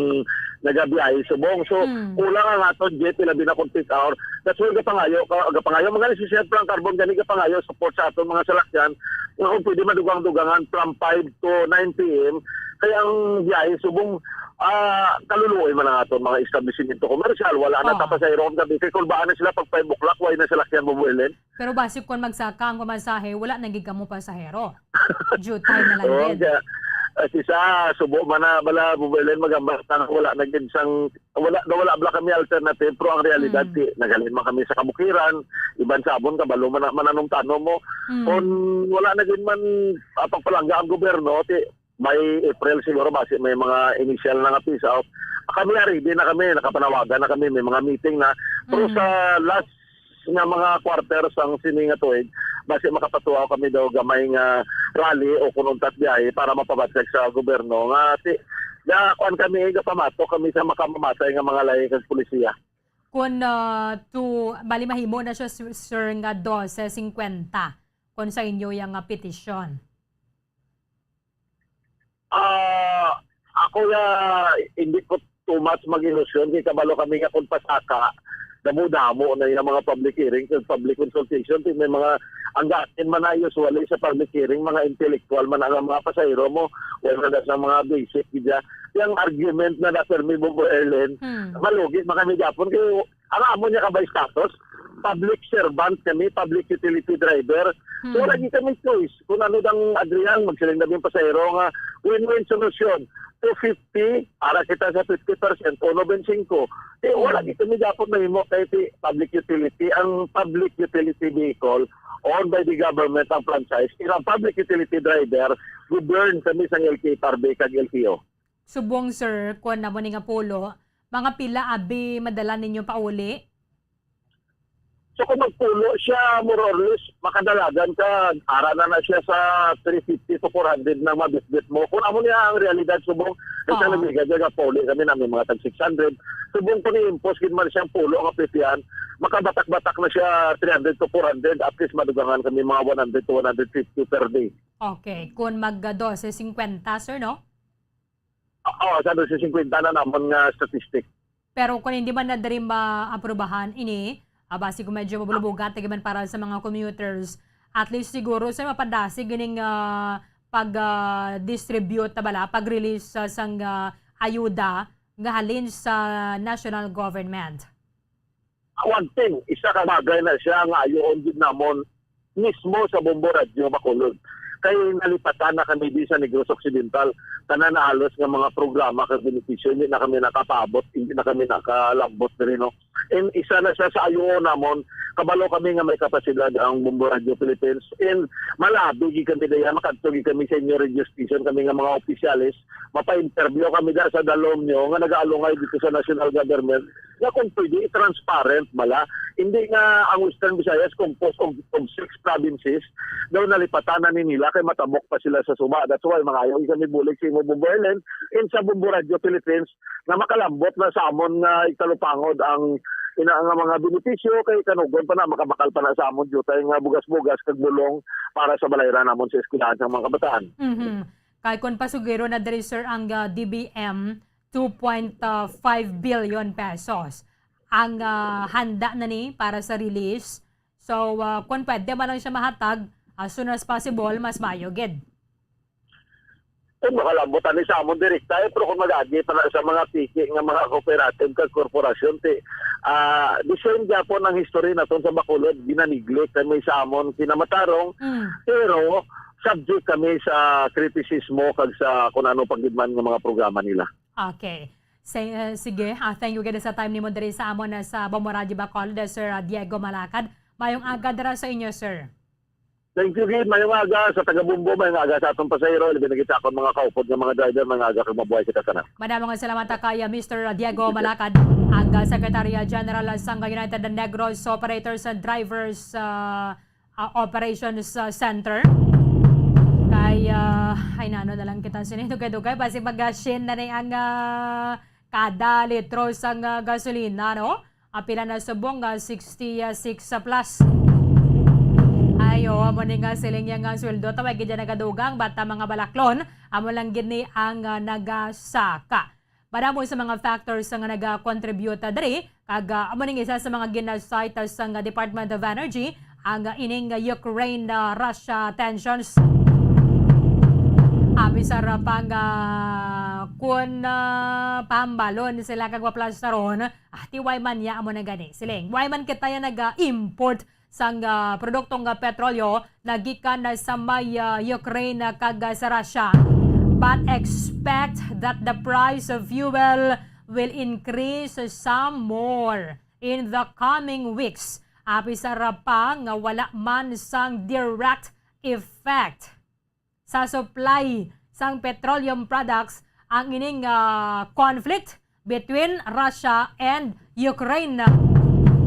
nagabiyahe subong. So, Hmm. kulang ang aton jeep, ilabi na kung peak hour. That's why gapangayo, ka-, gapangayo, mga si Sir Frank Carbon, gani gapangayo, support sa aton mga salakyan, nga kung pwede madugang-dugangan from five to nine P M, kaya ang biyahe subong, ah, kaluluoy man ang aton mga establishmento komersyal, wala na Ah. tapasahero ang gabi, kay kulbaan na sila pag five o'clock, why na salakyan mo, Buelen? Pero basi kung magsaka ang pamasahe, wala na gid kamo pasahero. Jutay na lang Oo, din. Kaya, ah, sisa, subo man na, bala, Buelen, magambal na wala na gid sang, wala, wala bala kami alternative, pero ang realidad, Hmm. ti, naghalin man kami sa kabukiran, iban sa amon, kabalo man na, mananong-tanom mo. Hmm. Kung wala na gid man, ah, pagpalangga ang gobyerno, ti, by April siguro, basi may mga initial na nga phase out. Kami, ah, ready na kami, nakapanawagan na kami, may mga meeting na. Pero Mm. sa last nga mga quarter sang sini nga tuig, basi makapatuaw kami daw gamay nga rally o kun untat biyahe para mapabatyag sa gobyerno nga ti-, nga kuan kami, gapamato kami sa makamamatay nga mga lahi kag polisiya. Kun, ah, to, bali mahimo na siya, sir, sir, nga dose cincuenta kun sa inyo yang, ah, petisyon. Ah, ako ya, hindi ko too much mag-ilusyon kay kabalo kami nga kung pasaka, damo-damo na yung mga public hearing ug public consultation. Ti may mga, ang gatin man na usually sa public hearing, mga intellectual man ang mga pasahero mo, wala na sa mga basic, kaya yung argument na na Fermi Bombo Erlen, Hmm. malugi man kami gapon. Kaya ang amo niya kabay status, public servant kami, public utility driver. So, Hmm. wala gyud kami choice. Kung ano dang Adrian, magsiling na yung pasahero nga win-win solution. Two fifty, ara kita sa fifty percent, uno bensingko. Eh, wala Hmm. gyud kami dapat mahimo kay ti public utility. Ang public utility vehicle owned by the government ang franchise. Pero ang public utility driver, govern kami sa L K P R B kag L T O. Subong, sir, kung namo ni nga pulo, mga pila abi madala ninyo pauli? So, kung magpulo siya, more or less, makadalagan ka, ara na na siya sa three fifty to four hundred nang mabitbit mo. Kung amo niya ang realidad, subong, kasi Ah. nagbiga dyan, pauli kami namin mga tag six hundred. Subong kung i-impose gid man siyang pulo nga pipian, makabatak-batak na siya three hundred to four hundred, at least madugangan kami mga one hundred to one hundred fifty per day. Okay, kung mag, ah, dose singkwenta, sir, no? Oo, sa dose singkwenta na namon nga statistic. Pero kung hindi man na diri maaprubahan ini, ah, basi kung medyo mabulubugan, tagi man para sa mga commuters, at least siguro sa mapadasig gining, ah, pag, ah, distribute na bala, pag-release sa sang, ah, ayuda nga halin sa national government. One thing, isa ka bagay na siya nga ayoon gid namon mismo sa Bombo Radyo Bacolod. Kay nalipatan na kami di sa Negros Occidental, tanan na halos nga mga programa kag benepisyo, hindi na kami nakapaabot, hindi na kami nakalambot diri, no? And isa na siya sa ayoon namon, kabalo kami nga may kapasidad ang Bombo Radyo Philippines. And malabi gid kami daya, makadto gid kami sa inyo radio station, kami nga mga opisyales, mapa-interview kami da sa dalom nyo nga nag-aalungay dito sa national government, nga kung pwede, i-transparent bala. Hindi nga ang Western Visayas composed of, of six provinces, daw nalipatan na ni nila kay matabok pa sila sa suba. That's why mangayo kami bulig sa imo, Bombo Ellen, and sa Bombo Radio Philippines, nga makalambot na sa amon nga ikalupangod ang ina nga mga benepisyo, kay kanugon pa na, makabakal pa na sa amon jutay nga bugas-bugas kag bulong para sa balayran namon sa eskwelahan sang mga kabataan. Mhm. Kay kun pasugiro na diri, sir, ang, ah, D B M, two point five billion pesos ang, ah, handa na ni para sa release. So, ah, kung pwede man lang siya mahatag as soon as possible, mas maayo gid. Kung makalambot ani sa amon direkta, eh, pero kung mag-agi pa na sa mga piki nga mga cooperative kag korporasyon, ti, ah, the same gyapon ang history naton sa Bacolod, ginaneglect kami sa amon kinamatarong, Mm. pero subject kami sa kritisismo kag sa kung ano pa gid man nga mga programa nila. Okay. Say, uh, sige, ah, thank you gid sa time nimo diri sa amon na sa Bombo Radyo Bacolod, Sir, ah, Diego Malacad. Mayong aga dira sa inyo, sir. Thank you gid. Mayong aga sa taga Bombo, mayong aga sa atong pasahero, labi na gid sa akon mga kaupod nga mga driver, mayong aga kag mabuhay kita sana. Madamo nga salamat kay, ah, Mister Diego Malacad, ang, ah, Secretary, ah, General sang United Negros Operators and Drivers, ah, ah, Operations, ah, Center. Kay, ah, ay, nano na lang kita sini, dugay-dugay, basi mag-, ah, shin na ni ang, ah, kada litro sang, ah, gasolina, no? Ah, pila na subong, ah, sixty-six plus. Ay, oo, amo ni nga siling niya nga sweldo, tawag gid dyan nagadugang, bata mga balaklon, amo lang gid ni ang, ah, nagasaka. Madamo sa mga factors nga nag-contribute, ah, diri, kag, ah, amo ning isa sa mga gina-cite, ah, sang, ah, Department of Energy, ang, ah, ining, ah, Ukraine, ah, Russia tensions. Abi sa ra pang, ah, kun, ah, pahambalon sila kag maplastaron, ah, ti why man niya amo na gani. Siling, why man kita ya nag-import sang, ah, produktong, ah, petrolyo nagikan na sa may, ah, Ukraine, ah, kag, ah, sa Russia, but expect that the price of fuel will increase some more in the coming weeks. Abi sa ra pa nga wala man sang direct effect sa supply sang petroleum products ang ining, ah, conflict between Russia and Ukraine.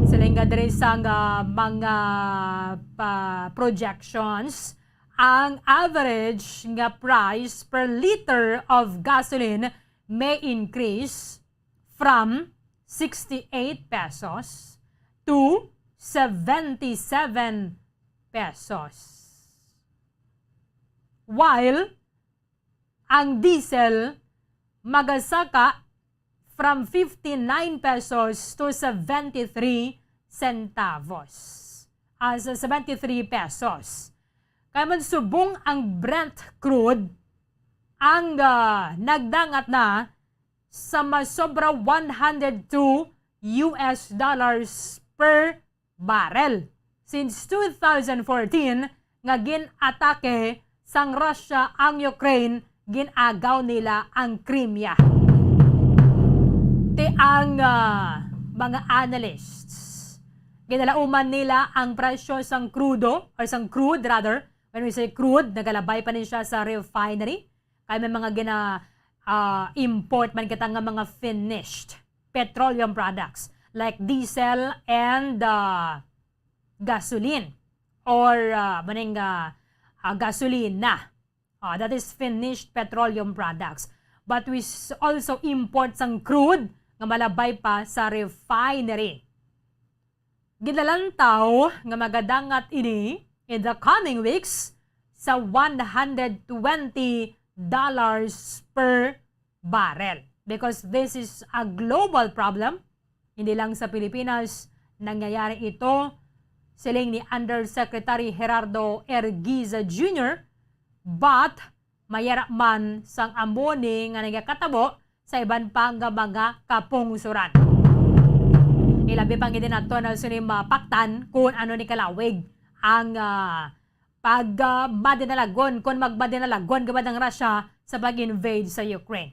Siling nga diri sang, ah, mga pa-, projections, ang average nga price per liter of gasoline may increase from sixty-eight pesos to seventy-seven pesos. While ang diesel magasaka from fifty-nine pesos to seventy-three centavos. Ah, sa seventy-three pesos. Kaya man subong ang Brent crude, ang, ah, nagdangat na sa masobra one hundred two U S dollars per barrel. Since two thousand fourteen, nga gin-atake sang Russia ang Ukraine, gin-agaw nila ang Crimea. Ti ang, ah, mga analysts, ginalauman nila ang presyo sang krudo, or sang crude rather. When we say crude, nagalabay pa ni siya sa refinery. Kay may mga gina, ah, import man kita nga mga finished petroleum products like diesel and, ah, gasoline, or, ah, maning, ah, ah, gasolina. Ah, that is finished petroleum products. But we s- also import sang crude nga malabay pa sa refinery. Ginalantaw nga magadangat ini in the coming weeks sa one hundred twenty dollars per barrel, because this is a global problem. Hindi lang sa Pilipinas nangyayari ito, siling ni Undersecretary Gerardo Ergiza Junior, but mayara man sang amo ni nga nagakatabo sa iban pa nga mga kapungsoran. Ilabi pa gid nato na sini mapaktan kung ano ni kalawig ang, ah, pag, ah, madinalagon, kung magmadinalagon gid ang Russia sa pag-invade sa Ukraine.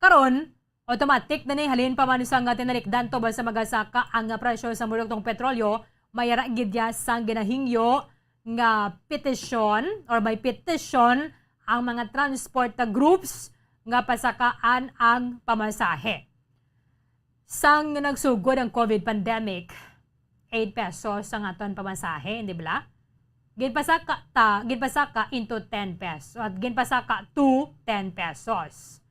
Karon, automatic na ni, halin pa man sa nga tinalikdan to ba sa magasaka ang, ah, presyo sa produktong petrolyo, mayara gid ya sang ginahingyo nga petisyon or may petition ang mga transport groups nga pasakaan ang pamasahe. Sang nagsugod ang COVID pandemic, eight pesos ang aton pamasahe, di ba? Ginpasaka ta, ginpasaka into ten pesos, at ginpasaka to ten pesos.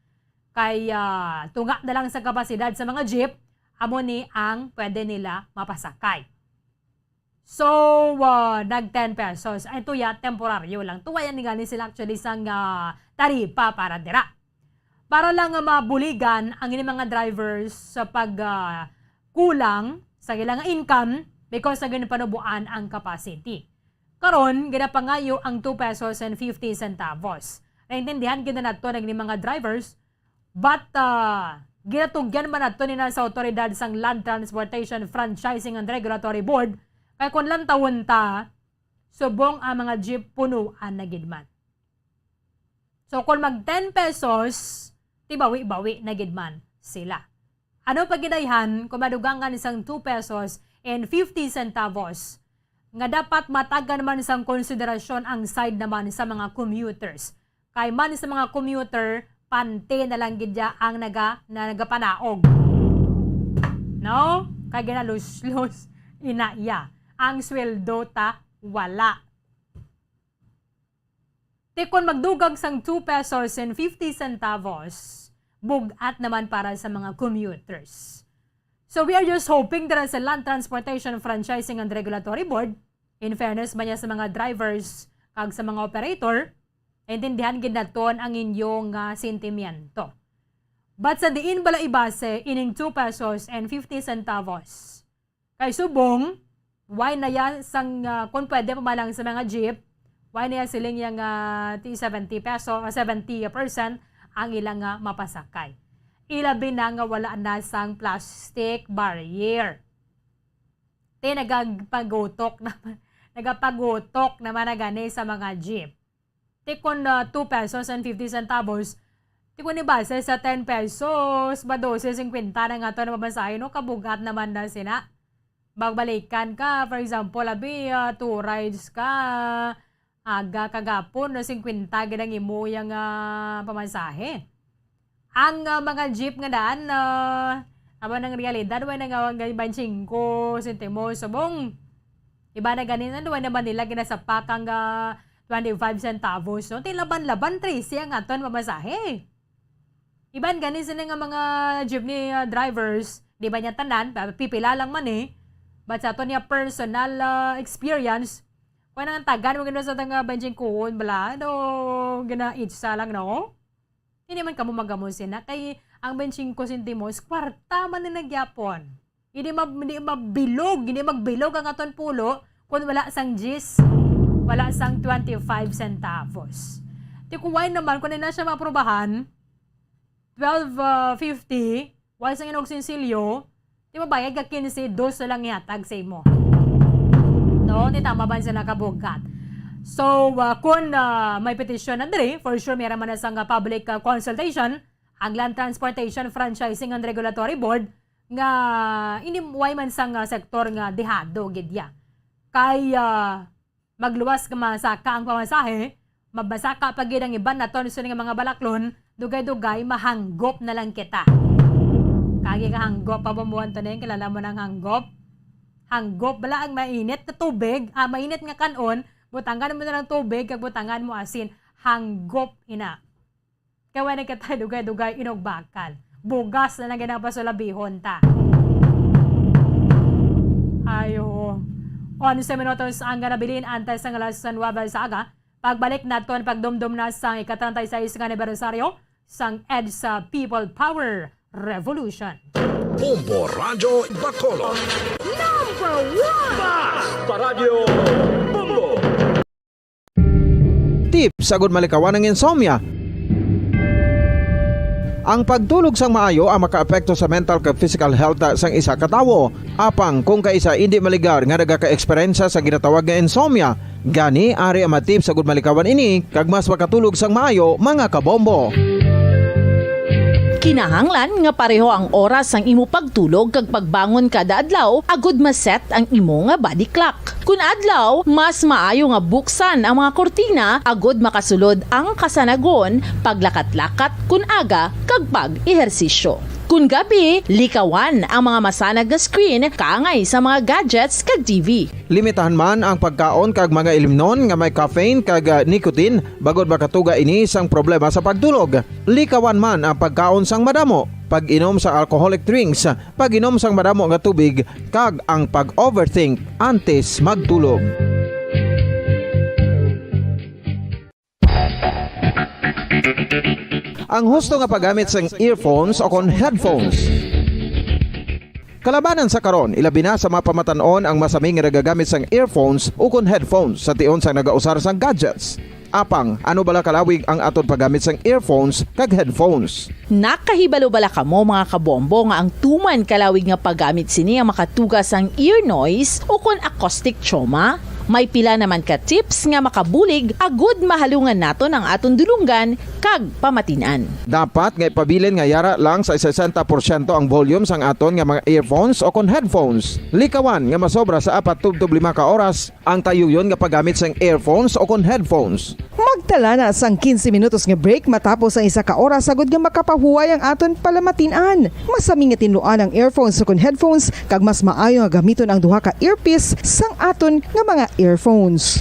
Kay, ah, tunga na lang sa kapasidad sa mga jeep, amo ni ang pwede nila mapasakay. So, ah, nag ten pesos. Ay, tuya, temporaryo lang. Tuwa yan gani sila actually sang, ah, taripa para dira. Para lang nga mabuligan ang ini mga drivers sa pag, ah, kulang sa ilang income because sa ginapanubuan ang capacity. Karon, ginapangayo ang two pesos and fifty centavos. Naintindihan gid na nato ang ini mga drivers, but, ah, ginatugyan man nato nila sa otoridad sang Land Transportation Franchising and Regulatory Board, kay kung lantawon ta, subong ang mga jeep punuan na gid man. So, kung mag ten pesos, tibawi-bawi na gid man sila. Ano pa gid ayhan kung madugangan sang two pesos and fifty centavos nga dapat matagan man sang konsiderasyon ang side naman sa mga commuters? Kay man sa mga commuter, panty na lang gid ya ang naga-, na nagapanaog. No? Kay ginaluslos ina iya. Ang sweldo ta, wala. Ti kon magdugang sang two pesos and fifty centavos, bug-at naman para sa mga commuters. So we are just hoping that sa Land Transportation Franchising and Regulatory Board, in fairness man niya sa mga drivers kag sa mga operator, naintindihan gid naton ang inyo nga sentimiento. But sa diin bala ibase ining two pesos and fifty centavos? Kay subong, why na ya sang, ah, kung pwede pa man lang sa mga jeep, why na ya siling ya nga ti seventy peso, ah, seventy percent ang ilang, ah, mapasakay? Ilabi na nga wala na sang plastic barrier. Ti nagagpagutok naman, nagapagutok naman na gani sa mga jeep. Ti kon, ah, two pesos and fifty centavos, ti kon ibase sa ten pesos, ba dose singkwenta na nga to na mabasahin, no? Kabugat naman na sina. Magbalikan ka, for example, abi, ah, two rides ka, aga kagapon, no, singkwenta gid ang imo yang, ah, pamasahe. Ang, ah, mga jeep nga daan, ah, amo nang realidad, way na nga, nga baynte singko sentimos. Subong, iba na ganin, ano, way naman nila ginasapak ang, ah, twenty-five centavos, no? Ti laban-laban, trese ang aton pamasahe. Iban gani sini nga mga jeepney, ah, drivers, di ba niya tanan, pa-, pipila lang man eh. But sa aton niya personal, ah, experience, kung ang tagan mo gina sa tanga baynte singko, bala, no, gina-itsa lang, no? Hindi man kamo magamon sina, kay ang twenty-five centimos, kwarta man ni nagyapon. Hindi ma-, hindi mabilog, hindi magbilog ang aton pulo kung wala sang diyes, wala sang twenty-five centavos. Ti kuway naman, kung na siya maaprubahan, twelve fifty, wala sang inog sinsilyo, di mabayad ka quince, dos na lang ihatag sa imo. No, di tama ba sila kabugat? So, ah, kung, ah, may petition na diri, for sure, may raman na sang, ah, public, ah, consultation ang Land Transportation Franchising and Regulatory Board nga ini way man sang, ah, sektor nga dehado gid ya. Kay, ah, magluwas nga masaka ang pamasahe, mabasaka pa gid ang iban naton sini nga mga balaklon, dugay-dugay mahanggop na lang kita. Kagi ka hanggop pa bumuan to ning kilala mo nang hanggop? Hanggop bala ang mainit na tubig, ah, mainit nga kanon, butangan mo na lang tubig kag butangan mo asin, hanggop ina. Kay wala kita dugay-dugay inog bakal. Bugas na lang gid ang pasulabihon ta. Ayo. Onse minutos ang nabilin antes sang alas nuebe sa aga. Pagbalik naton pagdumdum na sang ika-treinta y seis nga anibersaryo sang EDSA People Power Revolution. Bombo Radyo Bacolod. Number one! Basta Radyo Bombo! Tips agud malikawan ang insomnia. Ang pagtulog sang maayo ang makaapekto sa mental kag physical health sang isa ka tawo. Apang kung kaisa indi maligar nga nagaka-eksperyensya sa ginatawag nga insomnia, gani ari ang mga tips agud malikawan ini kag mas makatulog sang maayo, mga kabombo. Kinahanglan nga pareho ang oras sang imo pagtulog kag pagbangon kada adlaw agud ma-set ang imo nga body clock. Kun adlaw, mas maayo nga buksan ang mga kurtina agud makasulod ang kasanagon, paglakat-lakat kun aga, kag pag-ehersisyo. Kun gabi, likawan ang mga masanag nga screen kaangay sa mga gadgets kag T V. Limitahan man ang pagkaon kag mga ilimnon nga may caffeine kag, ah, nicotine, bangod makatuga ini sang problema sa pagtulog. Likawan man ang pagkaon sang madamo, pag-inom sa alcoholic drinks, pag-inom sang madamo nga tubig, kag ang pag-overthink antes magtulog. Ang husto nga paggamit sang earphones o kon headphones. Kalabanan sa karon, ilabi na sa mga pamatan-on ang masami nga nagagamit sang earphones o kon headphones sa tion sang nagausar sang gadgets. Apang, ano bala kalawig ang aton paggamit sang earphones kag headphones? Nakahibalo bala kamo, mga kabombo, nga ang tuman kalawig nga paggamit sini ang makatuga sang ear noise o kon acoustic trauma? May pila naman ka tips nga makabulig agud mahalungan naton ang aton dulonggan kag pamatin-an. Dapat nga ipabilin nga yara lang sa sesenta porsyento ang volume sang aton nga mga earphones o kon headphones. Likawan nga masobra sa apat tubtob lima ka oras ang tayuyon nga paggamit sang earphones o kon headphones. Magtala na sang quince minutos nga break matapos ang isa ka oras agud nga makapahuway ang aton palamatin-an. Masami nga tinluan ang earphones o kon headphones, kag mas maayo nga gamiton ang duha ka earpiece sang aton nga mga earphones.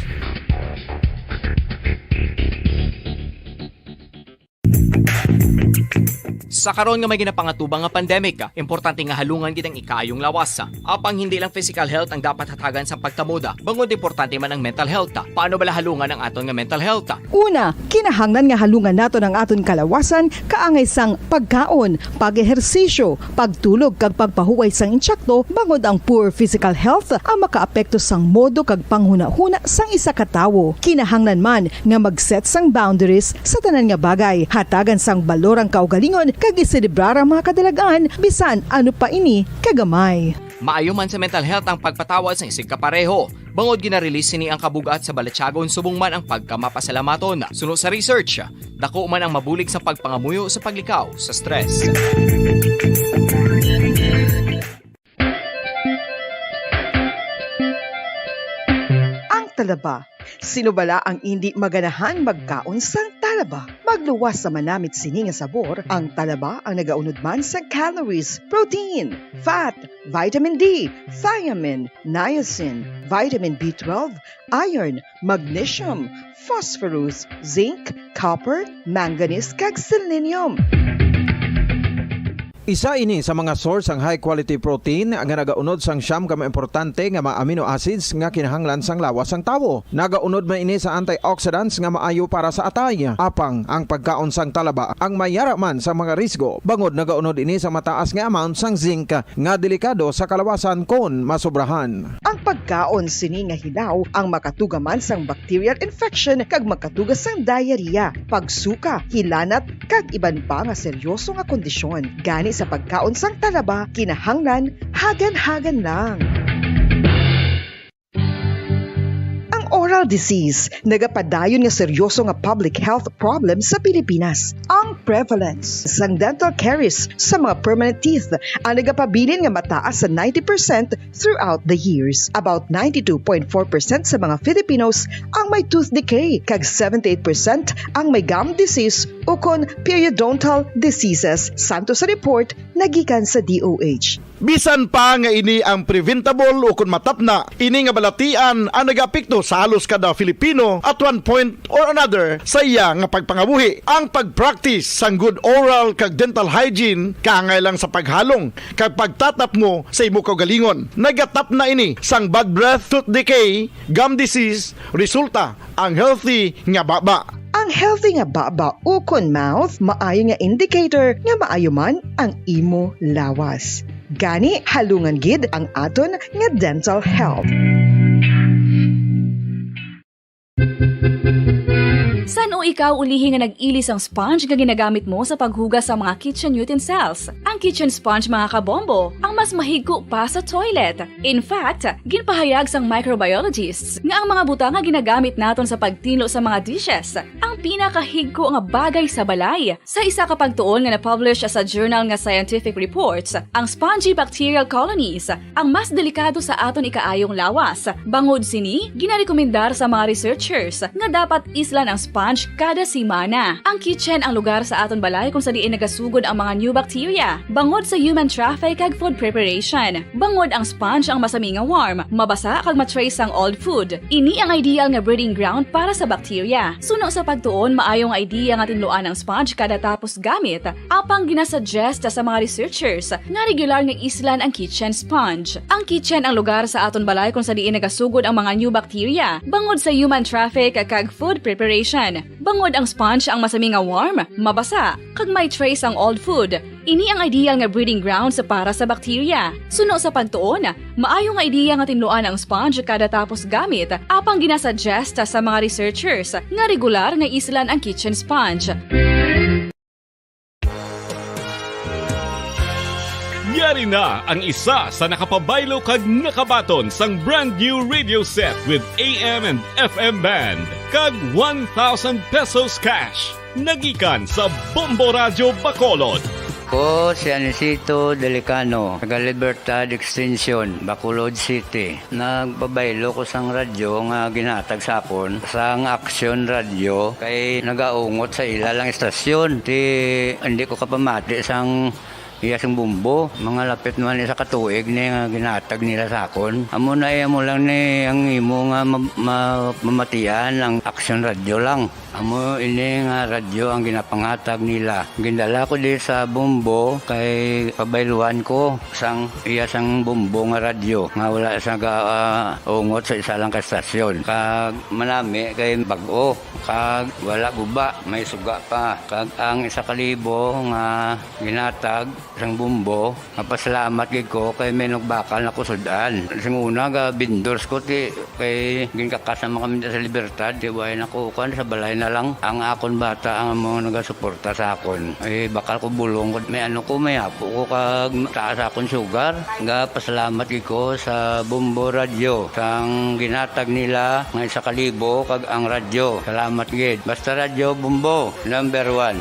Sa karon nga may ginapangatubang nga pandemic, importante nga halungan gid ang ikaayong lawas. Apang hindi lang physical health ang dapat hatagan sa pagtamod, bangod importante man ang mental health. Paano bala halungan ang aton nga mental health? Una, kinahanglan nga halungan naton ang aton kalawasan kaangay sang pagkaon, pag-ehersisyo, pagtulog kag pagpahuway sang insakto, bangod ang poor physical health ang makaapekto sang modo kag panghunahuna sang isa ka tawo. Kinahanglan man nga mag-set sang boundaries sa tanan nga bagay. Hatagan sang balor ang kaugalingon kag iselebrar ang mga kadalagan, bisan ano pa ini kagamay. Maayo man sa mental health ang pagpatawad sa isig kapareho, bangod gina-release sini ang kabug-at sa balatyagon subong man ang pagkamapasalamaton. Suno sa research, dako man ang mabulig sa pagpangamuyo sa paglikaw sa stress. Ang talaba. Sino bala ang indi maganahan magkaon sang talaba? Magluwas sa manamit sini nga sabor, ang talaba ang nagaunod man sa calories, protein, fat, vitamin D, thiamine, niacin, vitamin B twelve, iron, magnesium, phosphorus, zinc, copper, manganese, kag selenium. Isa ini sa mga source sang high quality protein nga nagaunod sang siyam ka mga importante nga mga amino acids nga kinahanglan sang lawas sang tawo. Nagaunod man ini sa antioxidants nga maayo para sa atay. Apang ang pagkaon sang talaba ang may yara man sa mga risgo, bangod nagaunod ini sa mataas nga amount sang zinc nga delikado sa kalawasan kon masobrahan. Ang pagkaon sini nga hilaw ang makatuga man sang bacterial infection kag makatuga sang diarrhea, pagsuka, hilanat, kag iban pa nga seryoso nga kondisyon. Gani sa pagkaon sang talaba, kinahanglan hagan-hagan lang. Ang oral disease nagapadayon nga seryoso nga public health problem sa Pilipinas. Ang prevalence sang dental caries sa mga permanent teeth ang nagapabilin nga mataas sa ninety percent throughout the years. About ninety-two point four percent sa mga Filipinos ang may tooth decay, kag seventy-eight percent ang may gum disease ukon periodontal diseases, santo sa report nagikan sa D O H. Bisan pa nga ini ang preventable ukon matapna, ini nga balatian ang nagaapekto sa halos kada Filipino at one point or another sa iya nga pagpangabuhi. Ang pag-practice sang good oral kag dental hygiene kaangay lang sa paghalong kag pagtatapmo sa imo kaugalingon. Nagatapna ini sang bad breath, tooth decay, gum disease, resulta ang healthy nga baba. Ang healthy nga baba ukon mouth maayo nga indicator nga maayo man ang imo lawas. Gani, halungan gid ang aton nga dental health. San-o ikaw ulihi nga nag-ili sang sponge nga ginagamit mo sa paghugas sa mga kitchen utensils? Ang kitchen sponge, mga kabombo, ang mas mahigko pa sa toilet. In fact, ginpahayag sang microbiologists nga ang mga butang nga ginagamit naton sa pagtinlo sa mga dishes ang pinakahigko nga bagay sa balay. Sa isa ka pagtuon nga na-publish sa journal nga Scientific Reports, ang spongy bacterial colonies ang mas delikado sa aton ikaayong lawas. Bangod sini, ginarekomendar sa mga researchers nga dapat islan ang sponge kada semana. Ang kitchen ang lugar sa aton balay kung sa diin nagasugod ang mga new bacteria, bangod sa human traffic kag food preparation. Bangod ang sponge ang masami nga warm, mabasa kag ma-trace ang old food. Ini ang ideal nga breeding ground para sa bacteria. Suno sa pagtuon, maayo nga idea nga tinluan ang sponge kada tapos gamit, apang ginasuggest sa mga researchers nga regular nga islan ang kitchen sponge. Ang kitchen ang lugar sa aton balay kung sa diin nagasugod ang mga new bacteria, bangod sa human traffic kag food preparation. Bangod ang sponge ang masami nga warm, mabasa, kag may trace ang old food. Ini ang ideal nga breeding grounds para sa bacteria. Suno sa pagtuon, maayo nga ideya nga tinluan ang sponge kada tapos gamit, apang ginasuggest sa mga researchers nga regular nga islan ang kitchen sponge. Yari na ang isa sa nakapabaylo kag nakabaton sang brand new radio set with A M and F M band kag one thousand pesos cash. Nagikan sa Bombo Radyo Bacolod. Ko si Anisito Delicano, taga Libertad Extension, Bacolod City. Nagpabaylo ko sang radyo nga ginhatag sa akon sang Action Radio kay nagaungot sa ila lang istasyon. Ti, hindi ko kapamati sang iya sang Bombo. Mga lapit naman isa ka tuig ni nga ginhatag nila sa akon. Amo na, eh, amo lang ni ang imo nga ma-, ma-, mamatian ang Action Radio lang. Amo ini nga radyo ang ginapanghatag nila. Gindala ko di sa Bombo kay pabayluan ko sang iya sang Bombo nga radyo nga wala sa ga-, ah, ungot sa isa lang ka stasyon. Kag manami kay bag-o, kag wala guba, may suga pa. Kag ang isa ka libo nga ginatag sang Bombo, mapasalamat gid ko kay may nagbakal na ko sud-an. Sing una, ga vendors ko, ti, kay ginkakas naman kami sa Libertad, ti, way na ko, kuwan, sa balay na lang. Ang akon bata ang amo nagasuporta sa akon. Ay, bakal ko bulong ko, may ano ko, may apo ko, kag taas akon sugar. Ga pasalamat gid ko sa Bombo Radyo, sang ginatag nila nga isa ka libo, kag ang radyo. Salamat gid. Basta Radyo Bombo, number one.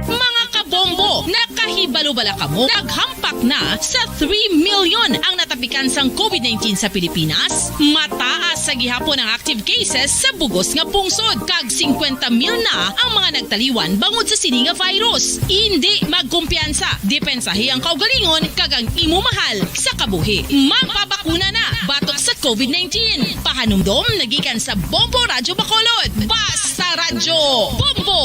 Mga kabombo, nakahibalo bala kamo? Naghampak na sa three million ang natapikan sang COVID nineteen sa Pilipinas. Mataas sa gihapon ang active cases sa bugos nga pungsod, kag singkwenta mil na ang mga nagtaliwan bangod sa sini nga virus. Indi magkumpiyansa, depensahi ang kaugalingon kag ang imo mahal sa kabuhi. Magpabakuna na batok sa COVID nineteen. Pahanumdom nagikan sa Bombo Radyo Bacolod. Basta Radyo Bombo!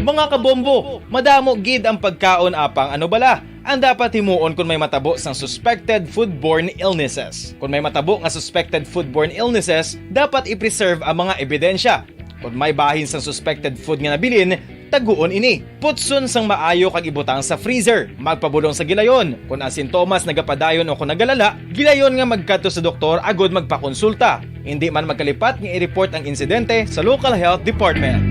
Mga kabombo, madamo gid ang pagkaon, apang ano bala ang dapat himuon kon may matabo sang suspected foodborne illnesses? Kon may matabo nga suspected foodborne illnesses, dapat i-preserve ang mga ebidensya. Kon may bahin sang suspected food nga nabilin, taguon ini. Putson sang maayo kag ibutang sa freezer. Magpabulong sa gilayon. Kon ang sintomas nagapadayon o kon nagalala, gilayon nga magkadto sa doktor agud magpakonsulta. Indi man magkalipat nga i-report ang insidente sa local health department.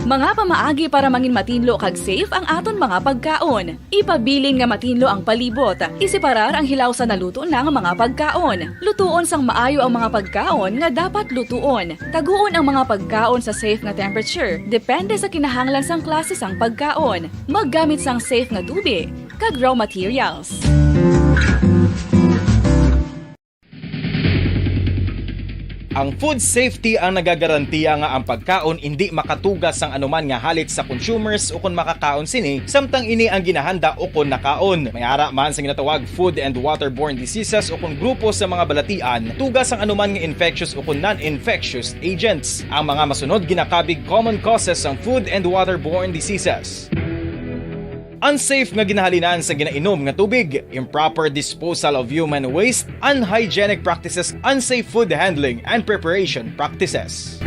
Mga pamaagi para mangin matinlo kag safe ang aton mga pagkaon. Ipabilin nga matinlo ang palibot. Iseparar ang hilaw sa naluto na nga mga pagkaon. Lutuon sang maayo ang mga pagkaon nga dapat lutuon. Taguon ang mga pagkaon sa safe nga temperature, depende sa kinahanglan sang klase sang pagkaon. Maggamit sang safe nga tubi kag raw materials. Ang food safety ang nagagarantiya nga ang pagkaon indi makatuga sang anuman nga halit sa consumers ukon makakaon sini, samtang ini ang ginahanda ukon nakaon. May ara man sa ginatawag food and waterborne diseases ukon grupo sa mga balatian, tuga sang anuman nga infectious ukon non-infectious agents. Ang mga masunod ginakabig common causes sang food and waterborne diseases. Unsafe nga ginahalinan sa ginainom nga tubig, improper disposal of human waste, unhygienic practices, unsafe food handling and preparation practices.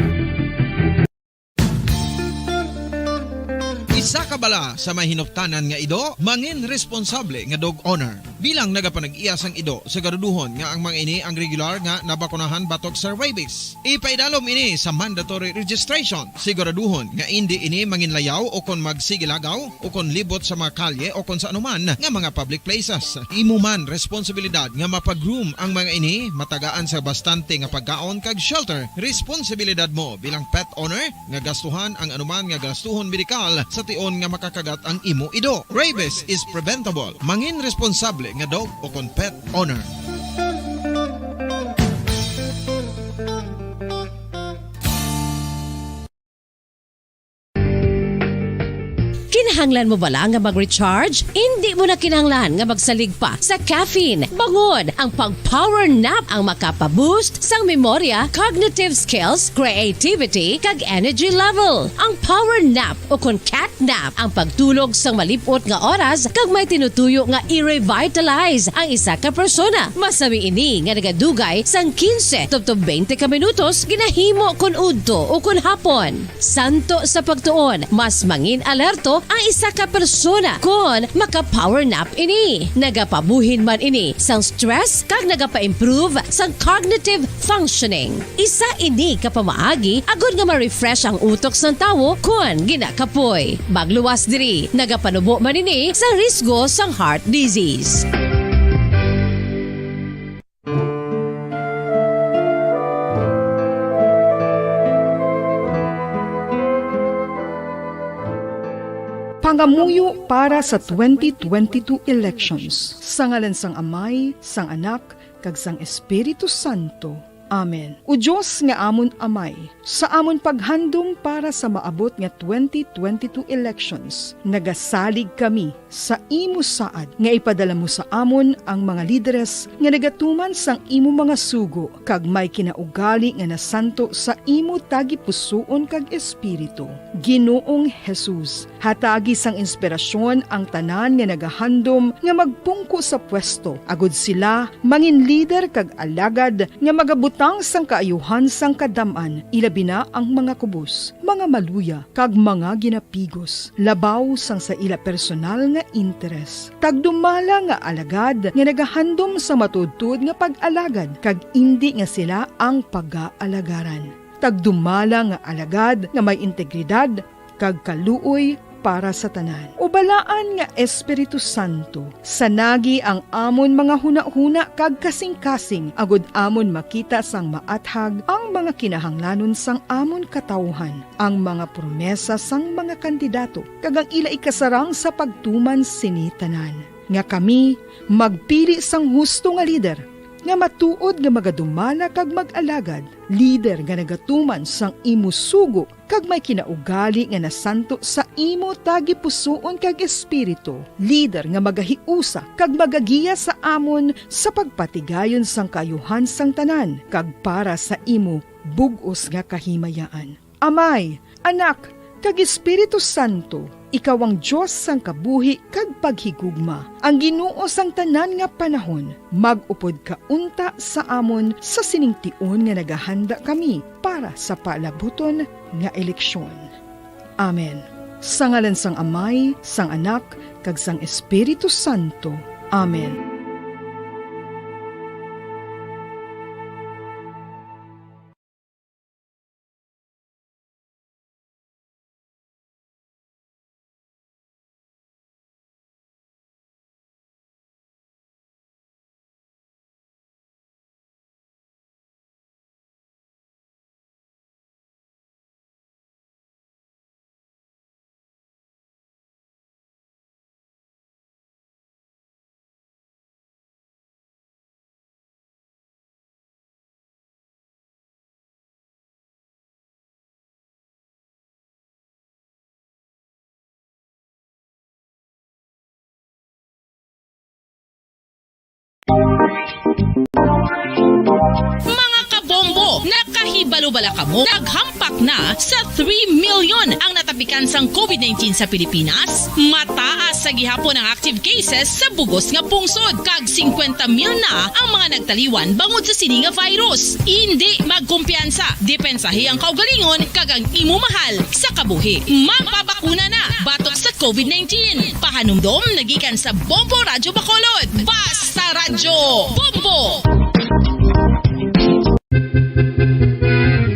Isa ka bala sa may hinuptanan nga ido, mangin responsable nga dog owner. Bilang nagapanag-iya sang ido, siguraduhon nga ang mga ini ang regular nga nabakunahan batok sa rabies. Ipaidalom ini sa mandatory registration. Siguraduhon nga indi ini manginlayaw o kon magsigilagaw o kon libot sa mga kalye o kon sa anuman nga mga public places. Imo man responsibilidad nga mapa-groom ang mga ini, matagaan sa bastante nga pagkaon kag shelter. Responsibilidad mo bilang pet owner nga gastuhan ang anuman nga gastuhon medikal sa tion nga makakagat ang imo ido. Rabies is preventable. Mangin responsable nga dog o kon pet owner. Kinahanglan mo bala nga mag-recharge? Indi mo na kinahanglan nga magsalig pa sa caffeine. Bangod ang pag-power nap ang makapa-boost sang memorya, cognitive skills, creativity, kag energy level. Ang power nap o kon cat nap ang pagtulog sang malip-ot nga oras kag may tinutuyo nga i-revitalize ang isa ka persona. Masami ini nga nagadugay sang quince tubtob twenty ka minutos ginahimo kon udto o kon hapon. Santo sa pagtuon, mas mangin-alerto ang isa ka persona kon maka-power nap ini. Nagapabuhin man ini sang stress kag nagapa-improve sang cognitive functioning. Isa ini ka pamaagi agod nga ma-refresh ang utok sang tawo kon ginakapoy. Magluwas diri, nagapanubo man ini sa risgo sang heart disease. Pangamuyo para sa twenty twenty-two elections. Sa ngalan sang Amay, sang Anak, kag sang Espiritu Santo. Amen. O Dios nga amon Amay, sa amon paghandom para sa maabot nga twenty twenty-two elections, nagasalig kami sa imo saad nga ipadala mo sa amon ang mga lideres nga nagatuman sang imo mga sugo kag may kinaugali nga nasanto sa imo tagipusoon kag espiritu. Ginoong Jesus, hatagi sang inspirasyon ang tanan nga nagahandom nga magpungko sa pwesto, agod sila mangin lider kag alagad nga magabutang sang kaayuhan sang kadam-an, ilabi na ang mga kubos, mga maluya, kag mga ginapigos, labaw sang sa ila personal nga interes. Tagdumala nga alagad nga nagahandom sa matuodtuod nga pag-alagad, kag indi nga sila ang pagaalagaran. Tagdumala nga alagad nga may integridad kag kaluoy para sa tanan. O balaan nga Espiritu Santo, sanagi ang amon mga hunahuna kag kasingkasing, agod amon makita sang maathag ang mga kinahanglanon sang amon katawuhan, ang mga promesa sang mga kandidato, kag ang ila ikasarang sa pagtuman sini tanan. Nga kami magpili sang husto nga lider, nga matuod nga magadumala kag mag-alagad, lider nga nagatuman sang imo sugo kag may kinaugali nga nasanto sa imo tagipusoon kag espiritu, lider nga magahiusa kag magagiya sa amon sa pagpatigayon sang kaayuhan sang tanan kag para sa imo bug-os nga kahimayaan. Amay, Anak, kag Espiritu Santo, ikaw ang Dios sang kabuhi kag paghigugma, ang Ginoo sang tanan nga panahon. Mag-upod ka unta sa amon sa sining tion nga nagahanda kami para sa palabuton nga eleksyon. Amen. Sa ngalan sang Amay, sang Anak, kag sang Espiritu Santo. Amen. Mga kabombo, nakahibalo bala kamo? Naghampak na sa three million ang natapikan sang covid nineteen sa Pilipinas. Mataas sa gihapon ang active cases sa bugos nga pungsod, kag singkwenta mil na ang mga nagtaliwan bangod sa sini nga virus. Indi magkumpiyansa, depensahi ang kaugalingon kag ang imo mahal sa kabuhi. Magpabakuna na batok sa covid nineteen. Pahanumdom na gikan sa Bombo Radyo Bacolod. Basta Radyo Bombo!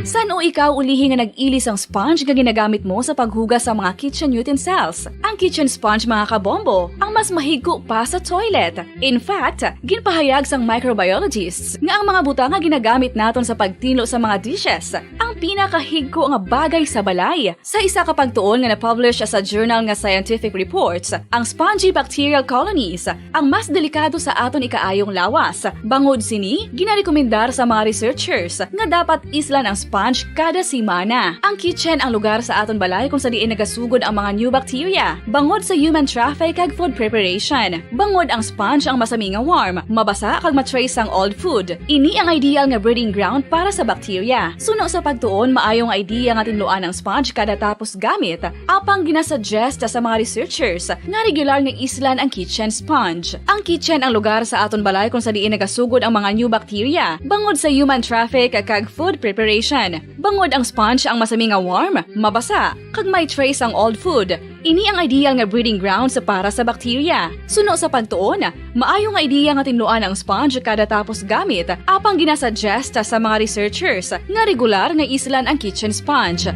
San-o ikaw ulihi nga nag-ili sang sponge nga ginagamit mo sa paghugas sa mga kitchen utensils? Ang kitchen sponge, mga kabombo, ang mas mahigko pa sa toilet. In fact, ginpahayag sang microbiologists nga ang mga butang nga ginagamit naton sa pagtinlo sa mga dishes ang pinakahigko nga bagay sa balay. Sa isa ka pagtuon nga na-publish sa journal nga Scientific Reports, ang spongy bacterial colonies ang mas delikado sa aton ikaayong lawas. Bangod sini, ginarekomendar sa mga researchers nga dapat islan ang sponge kada semana. Ang kitchen ang lugar sa aton balay kung sa diin nagasugod ang mga new bacteria, bangod sa human traffic kag food preparation. Bangod ang sponge ang masami nga warm, mabasa kag ma-trace sang old food. Ini ang ideal nga breeding ground para sa bacteria. Suno sa pagtuon, maayo nga idea nga tinluan ang sponge kada tapos gamit, apang ginasuggest sa mga researchers nga regular nga islan ang kitchen sponge. Ang kitchen ang lugar sa aton balay kung sa diin nagasugod ang mga new bacteria, bangod sa human traffic kag food preparation. Bangod ang sponge ang masami nga warm, mabasa, kag may trace ang old food, ini ang ideal nga breeding grounds para sa bacteria. Suno sa pagtuon, maayo nga idea nga tinluan ang sponge kada tapos gamit, apang ginasuggest sa mga researchers nga regular nga islan ang kitchen sponge.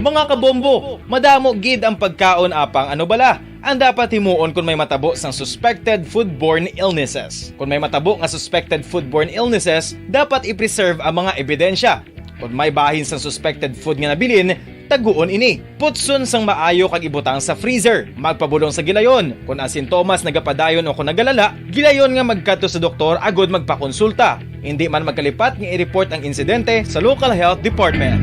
Mga kabombo, madamo gid ang pagkaon, apang ano bala ang dapat himuon kon may matabo sang suspected foodborne illnesses? Kon may matabo nga suspected foodborne illnesses, dapat i-preserve ang mga ebidensya. Kon may bahin sang suspected food nga nabilin, taguon ini. Putson sang maayo kag ibutang sa freezer. Magpabulong sa gilayon. Kon ang sintomas nagapadayon o kon nagalala, gilayon nga magkadto sa doktor agud magpakonsulta. Indi man magkalipat nga i-report ang insidente sa local health department.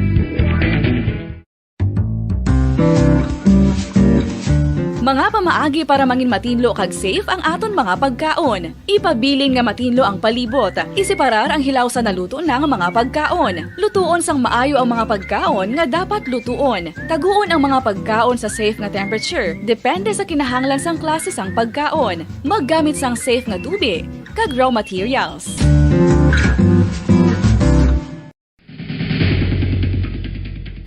Mga pamaagi para mangin matinlo kag safe ang aton mga pagkaon. Ipabilin nga matinlo ang palibot. Iseparar ang hilaw sa naluto na nga mga pagkaon. Lutuon sang maayo ang mga pagkaon nga dapat lutuon. Taguon ang mga pagkaon sa safe nga temperature, depende sa kinahanglan sang klase sang pagkaon. Maggamit sang safe nga tubig kag raw materials.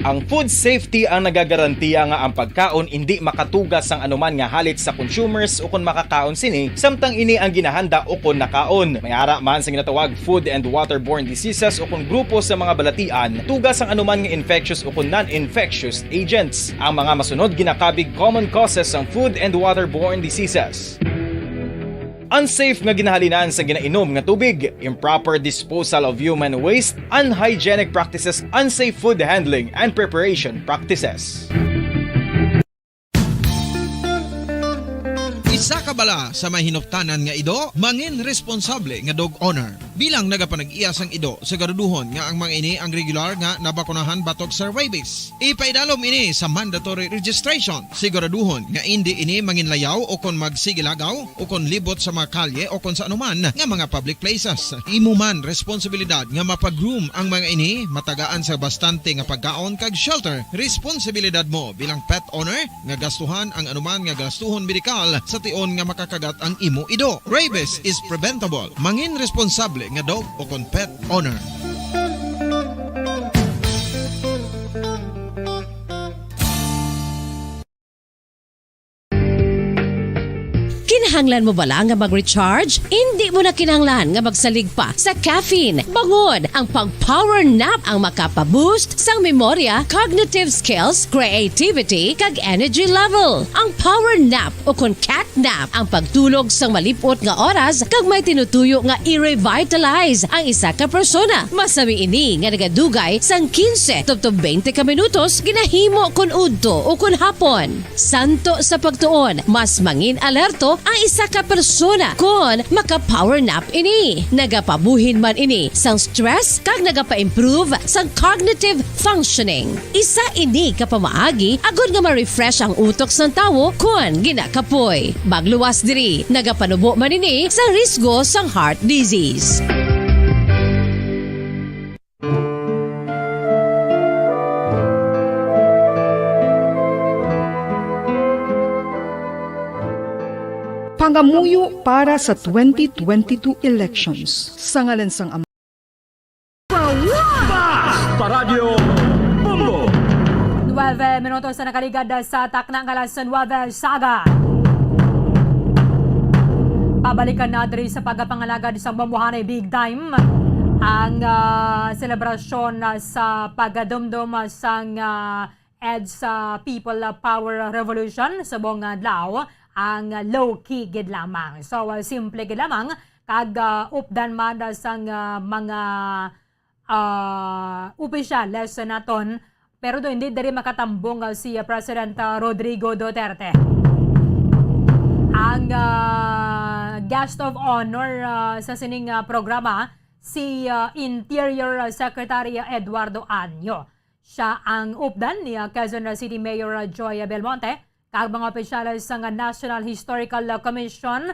Ang food safety ang nagagarantiya nga ang pagkaon indi makatuga sang anuman nga halit sa consumers ukon makakaon sini, samtang ini ang ginahanda ukon nakaon. May ara man sa ginatawag food and waterborne diseases ukon grupo sa mga balatian, tuga sang anuman nga infectious ukon non-infectious agents. Ang mga masunod ginakabig common causes sang food and waterborne diseases. Unsafe nga ginahalinan sa ginainom nga tubig, improper disposal of human waste, unhygienic practices, unsafe food handling and preparation practices. Isa ka bala sa may hinuptanan nga ido, mangin responsable nga dog owner. Bilang nagapanag-iya sang ido, siguraduhon nga ang mga ini ang regular nga nabakunahan batok sa rabies. Ipaidalom ini sa mandatory registration. Siguraduhon nga indi ini manginlayaw o kon magsigilagaw o kon libot sa mga kalye o kon sa anuman nga mga public places. Imo man responsibilidad nga mapag-groom ang mga ini, matagaan sa bastante nga pagkaon kag shelter. Responsibilidad mo bilang pet owner nga gastuhan ang anuman nga gastuhon medikal sa tion nga makakagat ang imo ido. Rabies is preventable. Mangin responsable nga dog o kon pet owner. Kinahanglan mo bala nga mag-recharge? Indi mo na kinahanglan nga magsalig pa sa caffeine. Bangod ang pag-power nap ang makapa-boost sang memorya, cognitive skills, creativity, kag energy level. Ang power nap o kon cat nap ang pagtulog sang malip-ot nga oras kag may tinutuyo nga i-revitalize ang isa ka persona. Masami ini nga nagadugay sang quince tubtob twenty ka minutos ginahimo kon udto o kon hapon. Santo sa pagtuon, mas mangin alerto ang isa ka persona kon maka-power nap ini. Nagapabuhin man ini sang stress kag nagapa-improve sang cognitive functioning. Isa ini ka pamaagi agod nga ma-refresh ang utok sang tawo kon ginakapoy. Magluwas diri, nagapanubo man ini sa risgo sang heart disease. Pangamuyo para sa twenty twenty-two elections. Sa ngalan sang Ama. Basta Radyo Bombo. Nuebe minutos na nakaligad sa takna nga alas nuebe sa aga. Pabalikan na diri sa pagpangalagad sa Bombohanay Big Time ang, ah, selebrasyon, ah, sa pagdumdom, ah, sang, ah, EDSA People Power Revolution subong nga adlaw ang low-key gid lamang. So, ah, simple gid lamang kag, ah, updan man sang, ah, mga, ah, opisyales naton. Pero do, hindi diri makatambong, ah, si, ah, President, ah, Rodrigo Duterte. Ang, ah, guest of honor, ah, sa sining, ah, programa, si, ah, Interior Secretary Eduardo Año. Siya ang updan ni, ah, Quezon City Mayor, ah, Joy Belmonte kag mga opisyales sang, ah, National Historical, ah, Commission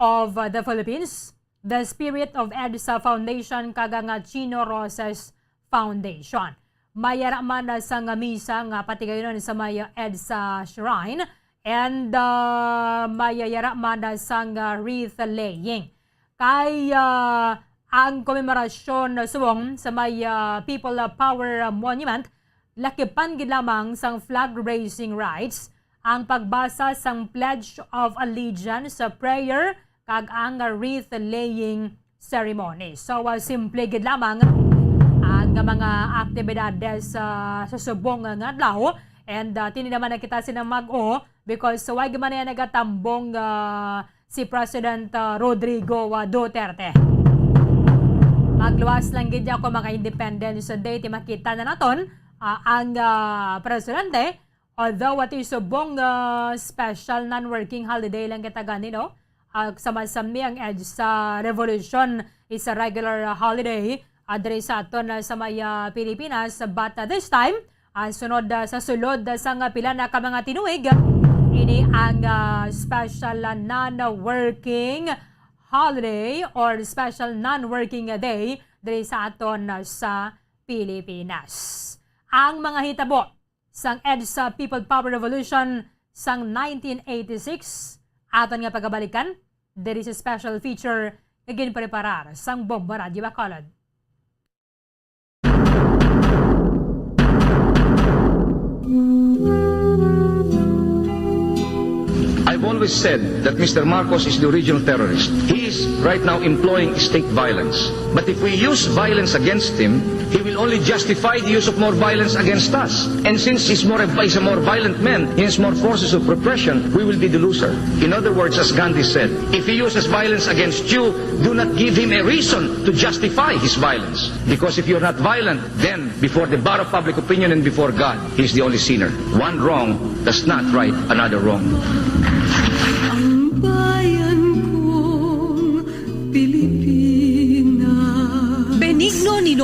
of, ah, the Philippines, the Spirit of EDSA Foundation kag ang, ah, Chino Roces Foundation. May yara man, ah, sang, ah, misa nga patigayunon sa may, ah, EDSA Shrine and, ah, may yara man, ah, sang, ah, wreath laying. Kay, ah, ang komemorasyon subong sa may, ah, People Power Monument, lakipan gid lamang sang flag raising rites, ang pagbasa sang Pledge of Allegiance, sa prayer, kag ang wreath laying ceremony. So, ah, simple gid lamang ang mga aktibidades, ah, sa subong nga adlaw. And, ah, tini naman na kita sina mag-o, because why man niya nagatambong, ah, si President, ah, Rodrigo, ah, Duterte. Magluwas lang gid ako, mga Independence Day, ti makita na naton, ah, ang, ah, presidente, although ati subong, ah, special non-working holiday lang kita gani, no? Ah, sama-sami ang EDSA Revolution is a regular, ah, holiday, ah, diri sa aton, ah, sa may, ah, Pilipinas. But, ah, this time, ah, sunod, ah, sa sulod, ah, sang pila na ka mga tinuig, ini ang, ah, special, ah, non-working holiday or special non-working day diri sa aton, ah, sa Pilipinas. Ang mga hitabo sang EDSA People Power Revolution sang nineteen eighty-six, aton nga pagabalikan diri sa special feature nga ginpreparar sang Bombo Radyo Bacolod. I've always said that Mister Marcos is the original terrorist. He is right now employing state violence. But if we use violence against him, he will only justify the use of more violence against us. And since he's more, he's a more violent man, he has more forces of repression, we will be the loser. In other words, as Gandhi said, if he uses violence against you, do not give him a reason to justify his violence. Because if you're not violent, then before the bar of public opinion and before God, he's the only sinner. One wrong does not right another wrong. Ang bayan kong Pilipinas.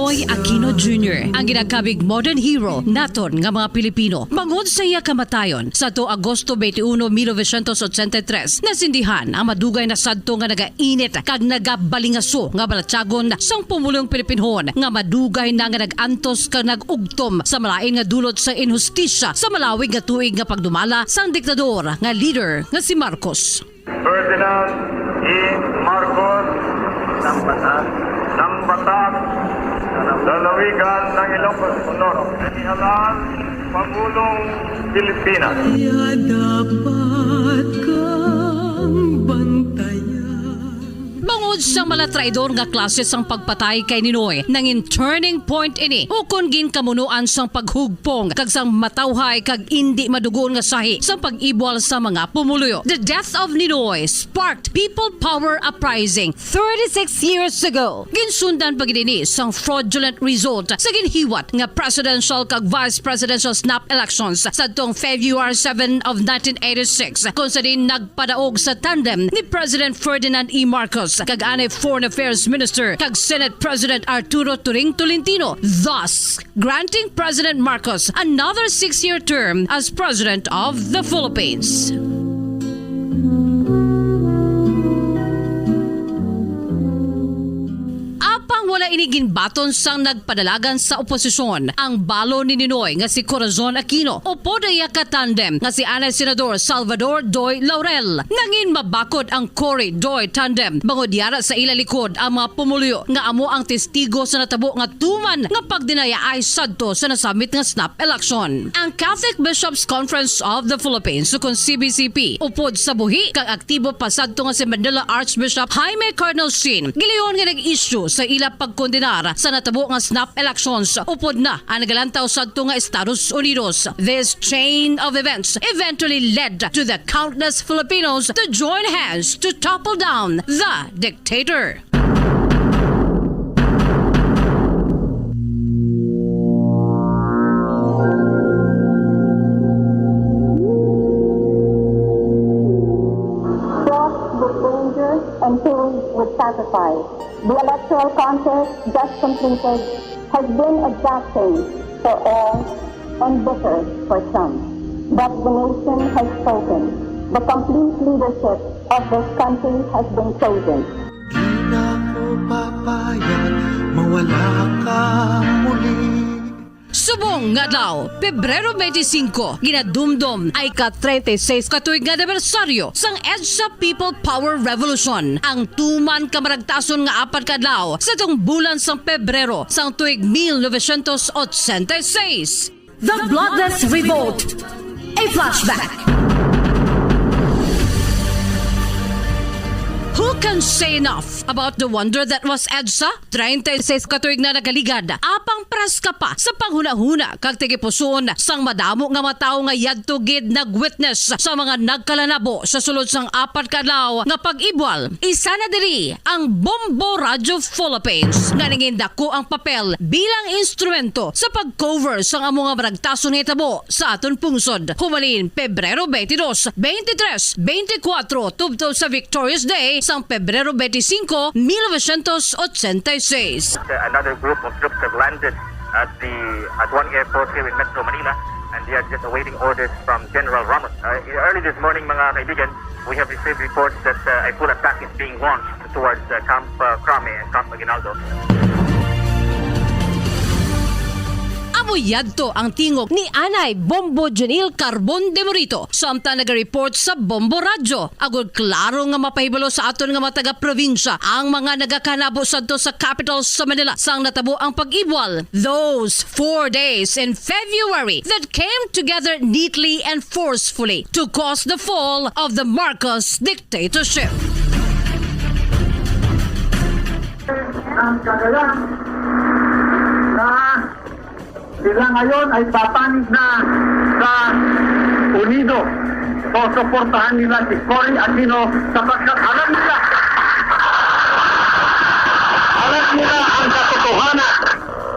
Noy Aquino Junior, ang ginakabig modern hero naton nga mga Pilipino. Bangod sa iya kamatayon, sa to Agosto twenty-one, mil novecientos ochenta y tres, nasindihan ang madugay na sadto nga nagainit kag nagabalingaso nga balatyagon sang pumulong Pilipinhon nga madugay na nga nag-antos kag nag-ugtom sa malain nga dulot sa inhustisya sa malawig nga tuig nga pagdumala sang diktador nga leader nga si Marcos. Ferdinand E. Marcos, Nang Batak, Nang Batak, Lalawigan ng Ilocos Honor, Daniel Pangulong Pilipinas. Kaya dapat kang bantayan. Bangod sa malatraidor nga klase sang pagpatay kay Ninoy, nangin turning point ini ukon ginkamunuan sang paghugpong kag sang matawhay kag indi madugon nga sahi sang pag-ibwal sa mga pumuluyo. The death of Ninoy sparked People Power Uprising thirty-six years ago. Ginsundan pa gid ini sang fraudulent result sa ginhiwat nga presidential kag vice presidential snap elections sadtong February seven of nineteen eighty-six, kung sa din nagpadaog sa tandem ni President Ferdinand E. Marcos kag anay Foreign Affairs Minister kag Senate President Arturo Turing Tolentino, thus granting President Marcos another six-year term as President of the Philippines. Apang wala ini ginbaton sang nagpadalagan sa oposisyon. Ang balo ni Ninoy nga si Corazon Aquino upod iya ka-tandem nga si anay Senador Salvador Doy Laurel. Nangin mabakod ang Cory Doy tandem bangod yara sa ila likod ang mga pumuluyo nga amo ang testigo sa natabo nga tuman nga pagdinayaay sadto sa nasambit nga snap election. Ang Catholic Bishops' Conference of the Philippines, ukon C B C P, upod sa buhi kag aktibo pa sadto nga si Manila Archbishop Jaime Cardinal Sin, gilayon nga nag-issue sa ila pagkondenar sa natabo nga snap elections upod na ang nagalantaw sadto nga Estados Unidos. This chain of events eventually led to the countless Filipinos to join hands to topple down the dictator. Fraught with danger and paid with sacrifice. The electoral contest just completed has been exacting for all and bitter for some. But the nation has spoken. The complete leadership of this country has been chosen. Di na ko papayag mawala ka muli. Subong nga adlaw, Pebrero twenty-five, ginadumdom ang ika-treinta y seis ka tuig nga anibersaryo sang EDSA People Power Revolution, ang tuman ka maragtason nga apat ka adlaw sa tung bulan sang Pebrero sang tuig mil novecientos ochenta y seis. The Bloodless Revolt, a flashback. Who can say enough about the wonder that was EDSA? Treinta y seis ka tuig na nagaligad, apang preska pa sa panghunahuna kag tagipusoon sang madamo nga mga tawo nga yadto gid nag-witness sa mga nagkalanabo sa sulod sang apat ka adlaw nga pag-ibwal. Isa na diri ang Bombo Radyo Philippines, nga nangin dako ang papel bilang instrumento sa pag-cover sang amo nga maragtason nga hitabo sa aton pungsod. Humalin Pebrero twenty-two, twenty-three, twenty-four, tubtob sa Victorious Day sang Pebrero twenty-five, mil novecientos ochenta y seis. Another group of troops have landed at the, at one airport here in Metro Manila, and they are just awaiting orders from General Ramos. Uh, early this morning, mga kaibigan, we have received reports that, uh, a full attack is being launched towards, uh, Camp, uh, Crame and Camp Aguinaldo. Amo yadto ang tingog ni Anay Bombo Junil Carbon de Morito, samtang naga-report sa Bombo Radyo, agod klaro nga mapahibalo sa aton nga mga taga-probinsya ang mga nagakanabo sadto sa capital sa Manila sang natabo ang pag-ibwal. Those four days in February that came together neatly and forcefully to cause the fall of the Marcos dictatorship. Ang kagalang na sila ngayon ay papanig na sa unido. So, suportahan nila si Cory Aquino sapagkat alam nila, alam nila ang katotohanan.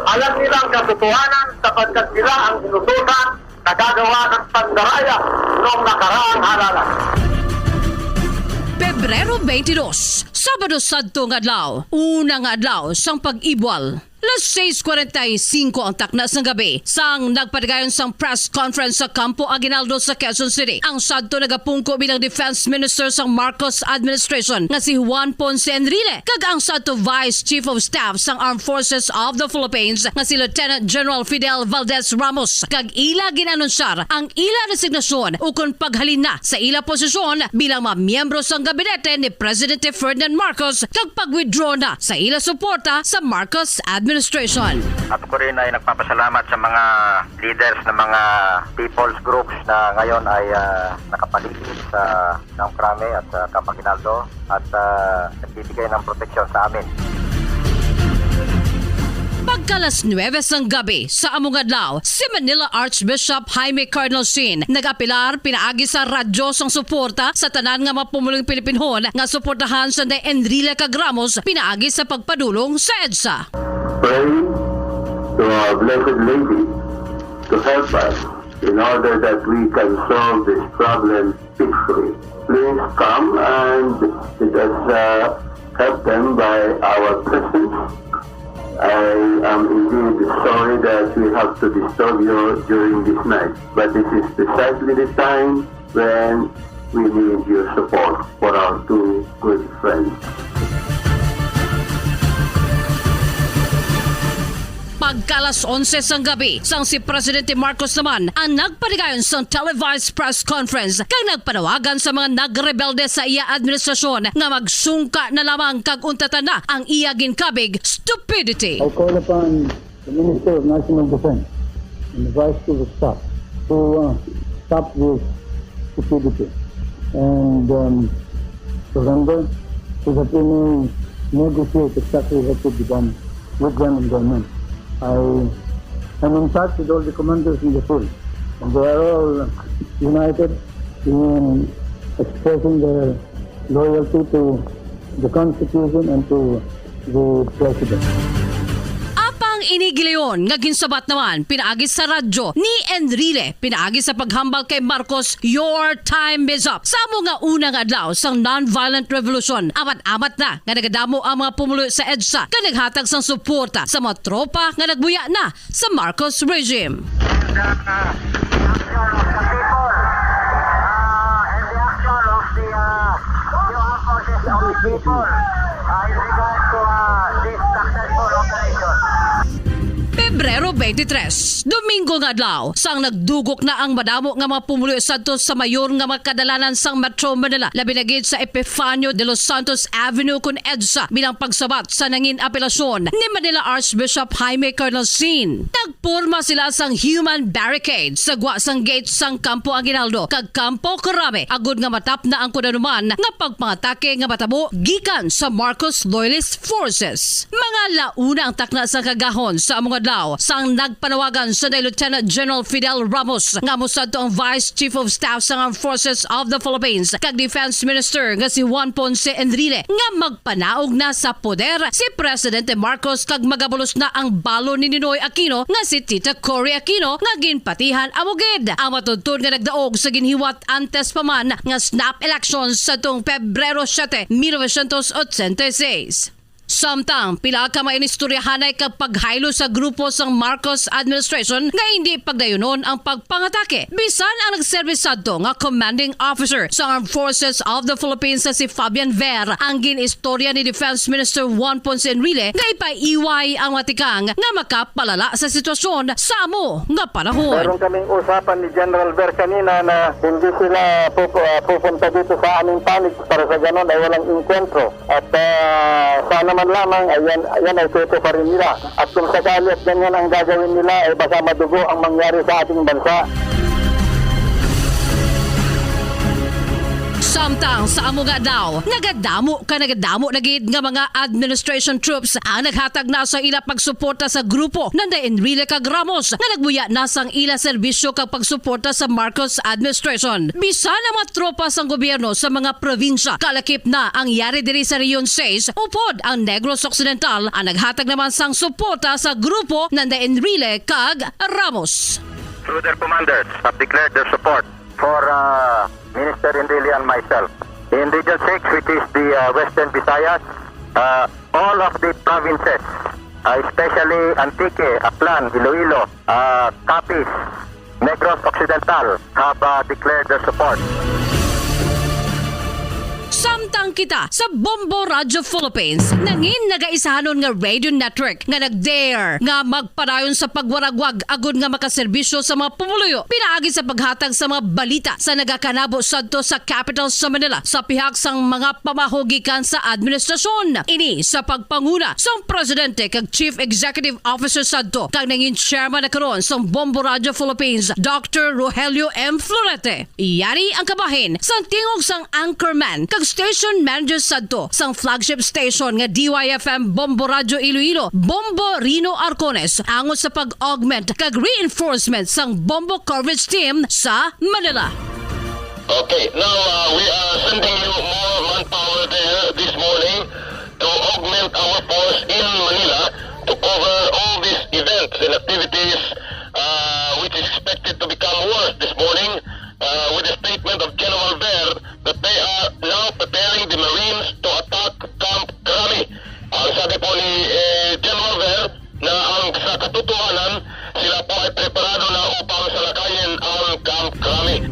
Alam nila ang katotohanan sapagkat sila ang inutusan na gagawa ng pandaraya noong nakaraang halalan. Pebrero twenty-two, Sabado sadto nga adlaw, una nga adlaw sang pag-ibwal. Las seis cuarenta y cinco ang takna sang gabi, sang nagpatigayon sang press conference sa Campo Aguinaldo sa Quezon City ang sadto nagapungko bilang defense minister sang Marcos administration nga si Juan Ponce Enrile, kag ang sadto vice chief of staff sang Armed Forces of the Philippines nga si Lieutenant General Fidel Valdez Ramos, kag ila gin-anunsyar ang ila resignasyon ukon paghalin na sa ila posisyon bilang mga miyembro sang gabinete ni Presidente Ferdinand Marcos kag pag-withdraw na sa ila suporta sa Marcos administration. Ako rin ay nagpapasalamat sa mga leaders ng mga people's groups na ngayon ay, ah, nakapaligid sa Camp Crame at sa Camp Aguinaldo at, ah, nagbibigay ng proteksyon sa amin. Pagka alas nuwebe sang gabi sa among adlaw, si Manila Archbishop Jaime Cardinal Sin nag-apelar pinaagi sa radyo sang suporta sa tanan nga mga pumulong Pilipinhon nga suportahan si Enrile kag Ramos pinaagi sa pagpadulong sa EDSA. Praying to our Blessed Lady to help us in order that we can solve this problem peacefully. Please come and let us, uh, help them by our presence. I am indeed sorry that we have to disturb you during this night, but this is precisely the time when we need your support for our two good friends. Pagka alas onse sang gabi, sang si Presidente Marcos naman ang nagpatigayon sang televised press conference kag nagpanawagan sa mga nagrebelde sa iya administrasyon nga magsungka na lamang kag untatan na ang iya ginkabig stupidity. I call upon the Minister of National Defense and the Vice Chief of Staff to, uh, stop this stupidity and, um, surrender so that we may negotiate exactly what should be done with them and their men. I am in touch with all the commanders in the field, and they are all united in expressing their loyalty to the Constitution and to the President. Apang ini gilayon nga ginsabat naman pinaagi sa radyo ni Enrile pinaagi sa paghambal kay Marcos, "Your time is up." Sa amo nga una nga adlaw sang non-violent revolution, amat-amat na nga nagadamo ang mga pumuluyo sa EDSA nga naghatag sang suporta sa mga tropa nga nagbuya na sa Marcos regime. And, uh, the action of the people, uh, and the action of the, uh, the forces of the people, uh, in regard to, uh, this successful operation. Pebrero twenty-three, Domingo nga adlaw, sang nagdugok na ang madamo nga mga pumuluyo sadto sa mayor nga mga kadalanan sang Metro Manila, labi na gid sa Epifanio de los Santos Avenue kon EDSA, bilang pagsabat sa nangin apelasyon ni Manila Archbishop Jaime Cardinal Sin. Nagporma sila sang human barricade sa gwa sang gate sang Campo Aguinaldo kag Campo Crame agod nga matapna ang kon ano man nga pagpangatake nga matabo gikan sa Marcos loyalist forces. Mga launa ang takna sa kagahon sa among adlaw sang nagpanawagan si Lieutenant General Fidel Ramos nga mosadto ang Vice Chief of Staff sang Armed Forces of the Philippines kag Defense Minister nga si Juan Ponce Enrile nga magpanaog na sa poder si Presidente Marcos kag magabulos na ang balo ni Ninoy Aquino nga si Tita Cory Aquino nga ginpatihan amo gid ang matudtod nga nagdaog sa ginhiwat antes pa man nga snap elections sa tuong Pebrero siete, mil novecientos ochenta y seis. Samtang pila ka mainistoryahanay kag paghaylo sa grupo sang Marcos administration nga indi pagdayunon ang pagpangatake, bisan ang nagserbi sadto nga commanding officer sa Armed Forces of the Philippines nga si Fabian Ver ang gin-istorya ni Defense Minister Juan Ponce Enrile nga ipaiway ang mga tikang nga makapalala sa sitwasyon sa amo nga panahon. Meron kaming usapan ni General Ver kanina na hindi sila pupu-, ah, pupunta dito sa aming panig para sa ganon ay walang inkwentro. At, ah, sana man lamang, ayan, ayan ay tutuparin nila. At kung sakali at ganyan ang gagawin nila, ay baka madugo ang mangyari sa ating bansa. Samtang sa amo nga adlaw, nagadamo ka nagadamo na gid nga mga administration troops ang naghatag na sa ila pagsuporta sa grupo nanda Enrile kag Ramos nga nagbuya na sang ila serbisyo kag pagsuporta sa Marcos administration. Bisan ang mga tropa sang gobyerno sa mga probinsya kalakip na ang yari diri sa Region six, upod ang Negros Occidental ang naghatag naman sang suporta sa grupo nanda Enrile kag Ramos. Through their commanders, have declared their support for, uh, Minister Enrile and myself. In Region six, which is the, uh, Western Visayas, uh, all of the provinces ah, especially Antique, Aklan, Iloilo, ah, Capiz, Negros Occidental have, ah, declared their support. Samtang kita sa Bombo Radio Philippines, nangin nagaisahanon nga radio network nga nag-dare nga magpadayon sa pagwaragwag agud nga makaserbisyo sa mga pumuluyo pinaagi sa paghatag sa mga balita sa nagakanabo sadto sa capital sa Manila sa pihak sang mga pamaho gikan sa administrasyon. Ini sa pagpanguna sang presidente kag chief executive officer sadto kag nangin chairman na karon sang Bombo Radio Philippines, Doctor Rogelio M Florete. Yari ang kabahin sang tingog sang anchorman kag station manager sadto sang flagship station nga D Y F M Bombo Radio Iloilo, Bombo Rino Arcones, angot sa pag-augment kag reinforcement sang Bombo coverage team sa Manila. Okay, now, uh, we are sending you more manpower there this morning to augment our force in Manila to cover all these events and activities, uh, which is expected to become worse this morning, uh, with the statement of General Ver that they are now preparing the Marines to attack Camp Crame. Ang sabi po ni, eh, General Ver na ang sa katotohanan, sila po ay preparado na upang salakayin ang Camp Crame.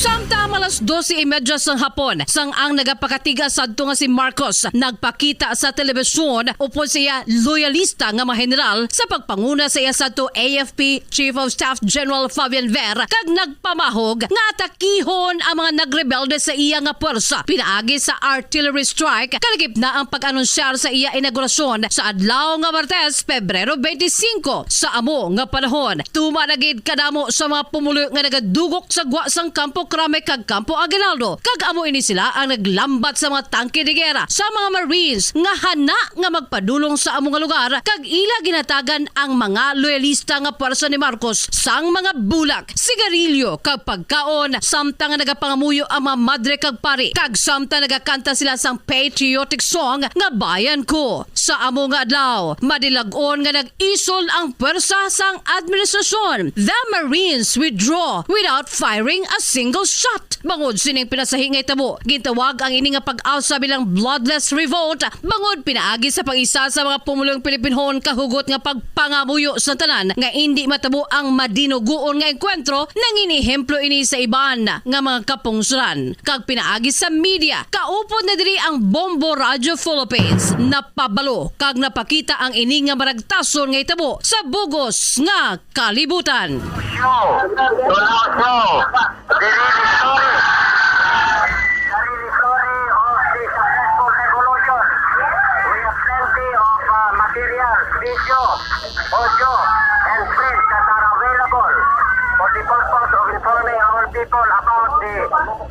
Samtang alas dose y media sang hapon, sang ang nagapakatiga sadto nga si Marcos nagpakita sa telebisyon upod sa iya loyalista nga mga general sa pagpanguna sa iya sadto A F P Chief of Staff General Fabian Ver kag nagpamahog nga atakihon ang mga nagrebelde sa iya nga pwersa pinaagi sa artillery strike kalagip na ang pag-anunsyar sa iya inaugurasyon sa adlaw nga Martes, Pebrero twenty-five. Sa amo nga panahon, tuman na gid kadamo sa mga pumuluyo nga nagadugok sa gwa sang Campo Crame kag Campo Aguinaldo, kag amo ini sila ang naglambat sa mga tangke de gera sa mga Marines nga hana nga magpadulong sa amo nga lugar, kag ila ginatagan ang mga loyalista nga pwersa ni Marcos sang mga bulak, sigarilyo, kag pagkaon, samtang nga nagapangamuyo ang mga madre kag pari, kag samtang nagakanta sila sang patriotic song nga Bayan Ko. Sa amo nga adlaw, madilag-on nga nag-isol ang pwersa sang administrasyon. The Marines withdraw without firing a single shot. Bangod sining pinasahi nga hitabo, gintawag ang ini nga pag-asa bilang bloodless revolt, bangod pinaagi sa pag-isa sa mga pumulong Pilipinhon kahugot nga pagpangamuyo sa tanan nga indi matabo ang madinugoon nga engkwentro. Nangin ehemplo ini sa iban nga mga kapungsoran, kag pinaagi sa media, kaupod na diri ang Bombo Radio Philippines. Napabalo kag napakita ang ini nga maragtason nga hitabo sa bug-os nga kalibutan. Show. Show. The real story. The real story of the successful revolution. We have plenty of, uh, materials, video, audio, and print that are available for the purpose of informing our people about the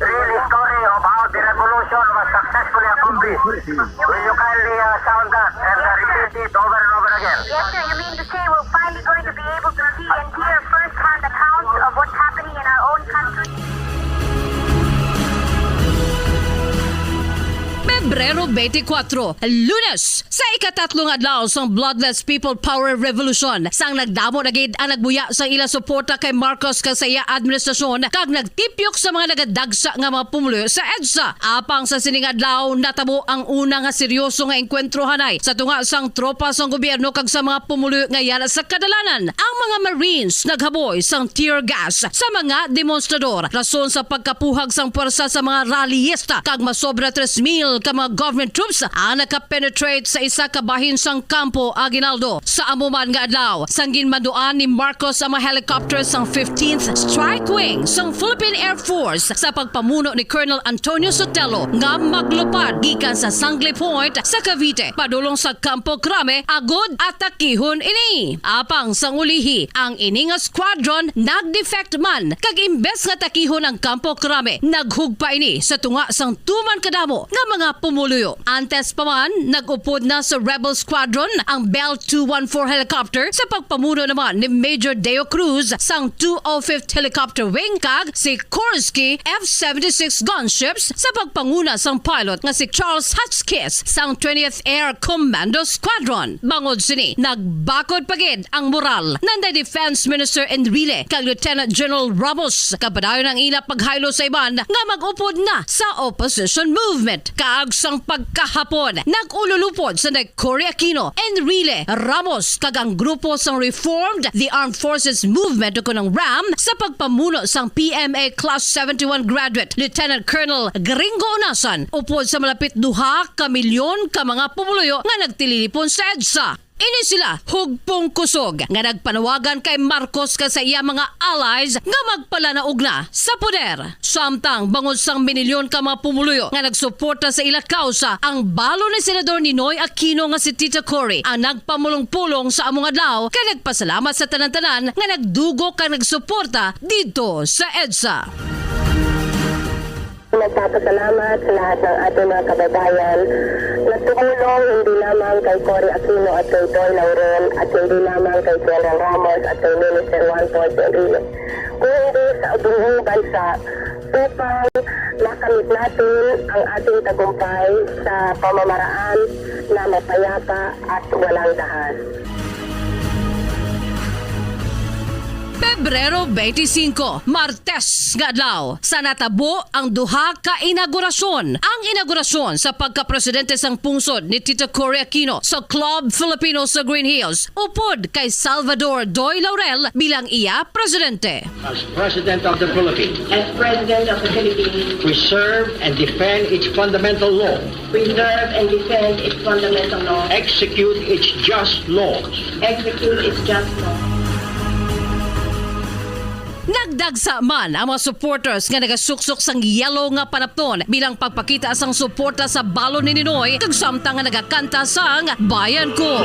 real story of how the revolution was successfully accomplished. Will you kindly, uh, sound that and, uh, repeat it over and over again? Yes, sir. You mean to say we're finally going to be able to see and hear firsthand accounts of what's happening in our own country? Pebrero twenty-four, Lunes, sa ikatatlo nga adlaw sang Bloodless People Power Revolution, sang nagdamo na gid ang nagbuya sang ila suporta kay Marcos kag sa iya administrasyon, kag nagtipyok sa mga nagadagsa nga mga pumuluyo sa EDSA. Apang sa sining adlaw, natabo ang una nga seryoso nga engkwentro hanay sa tunga sang tropa sang gobyerno kag sa mga pumuluyo nga yara sa kadalanan. Ang mga Marines naghaboy sang tear gas sa mga demonstrador, rason sa pagkapuhag sang pwersa sa mga rallyista, kag masobra tres mil ka mga government troops ang nakapenetrate sa isa ka bahin sang Campo Aguinaldo. Sa amo man nga adlaw, sang ginmanduan ni Marcos ang mga helicopters sang fifteenth Strike Wing sang Philippine Air Force sa pagpamuno ni Colonel Antonio Sotelo nga maglupad gikan sa Sangley Point sa Cavite padulong sa Campo Crame agud atakihon ini. Apang sang ulihi, ang ini nga squadron nag-defect man, kag imbes nga atakihon ang Campo Crame, naghugpa ini sa tunga sang tuman kadamo nga mga pumuluyo. Antes pa man, nag-upod na sa Rebel Squadron ang Bell two one four helicopter sa pagpamuno naman ni Major Deo Cruz sang two oh fifth Helicopter Wing kag si Korsky F seventy-six gunships sa pagpanguna sang pilot nga si Charles Hotchkiss sang twentieth Air Commando Squadron. Bangod sini, nagbakod pa gid ang moral nanday Defense Minister Enrile kag Lieutenant General Ramos, kag padayon ang ila paghaylo sa iban nga mag-upod na sa opposition movement. Kag sang pagkahapon, nag-ululupod sanday Cory Aquino, Enrile, Ramos, kag ang grupo sang Reformed the Armed Forces Movement o kunong RAM sa pagpamuno sang P M A Class seventy-one graduate, Lieutenant Colonel Gringo Unasan, upod sa malapit duha ka milyon ka mga pumuluyo nga nagtililipon sa EDSA. Ini sila hugpong kusog nga nagpanawagan kay Marcos kag sa iya mga allies nga magpalanaog na sa poder. Samtang bangod sang minilyon ka mga pumuluyo nga nagsuporta sa ila kausa, ang balo ni Senador Ninoy Aquino nga si Tita Cory ang nagpamulong-pulong sa among adlaw kag nagpasalamat sa tanan-tanan nga nagdugok kag nagsuporta didto sa EDSA. Nagpapasalamat sa lahat ng ating mga kababayan na tumulong hindi lamang kay Cory Aquino at kay Doy Laurel at hindi lamang kay General Ramos at kay Minister Juan Ponce Enrile, kundi sa buong bansa upang makamit natin ang ating tagumpay sa pamamaraan na mapayapa at walang dahas. Pebrero twenty-five, Martes nga adlaw, sa natabo ang duha ka inaugurasyon. Ang inaugurasyon sa pagkapresidente sang pungsod ni Tito Cory Aquino sa Club Filipino sa Green Hills, upod kay Salvador Doy Laurel bilang iya presidente. As President of the Philippines, As President of the Philippines, preserve and defend its fundamental law, preserve and defend its fundamental law, execute its just laws. Execute its just law. Nagdagsa man ang mga supporters nga nagasuksok sang yellow nga panapton bilang pagpakita sang suporta sa balo ni Ninoy, kag samtang nga nagakanta sang Bayan Ko.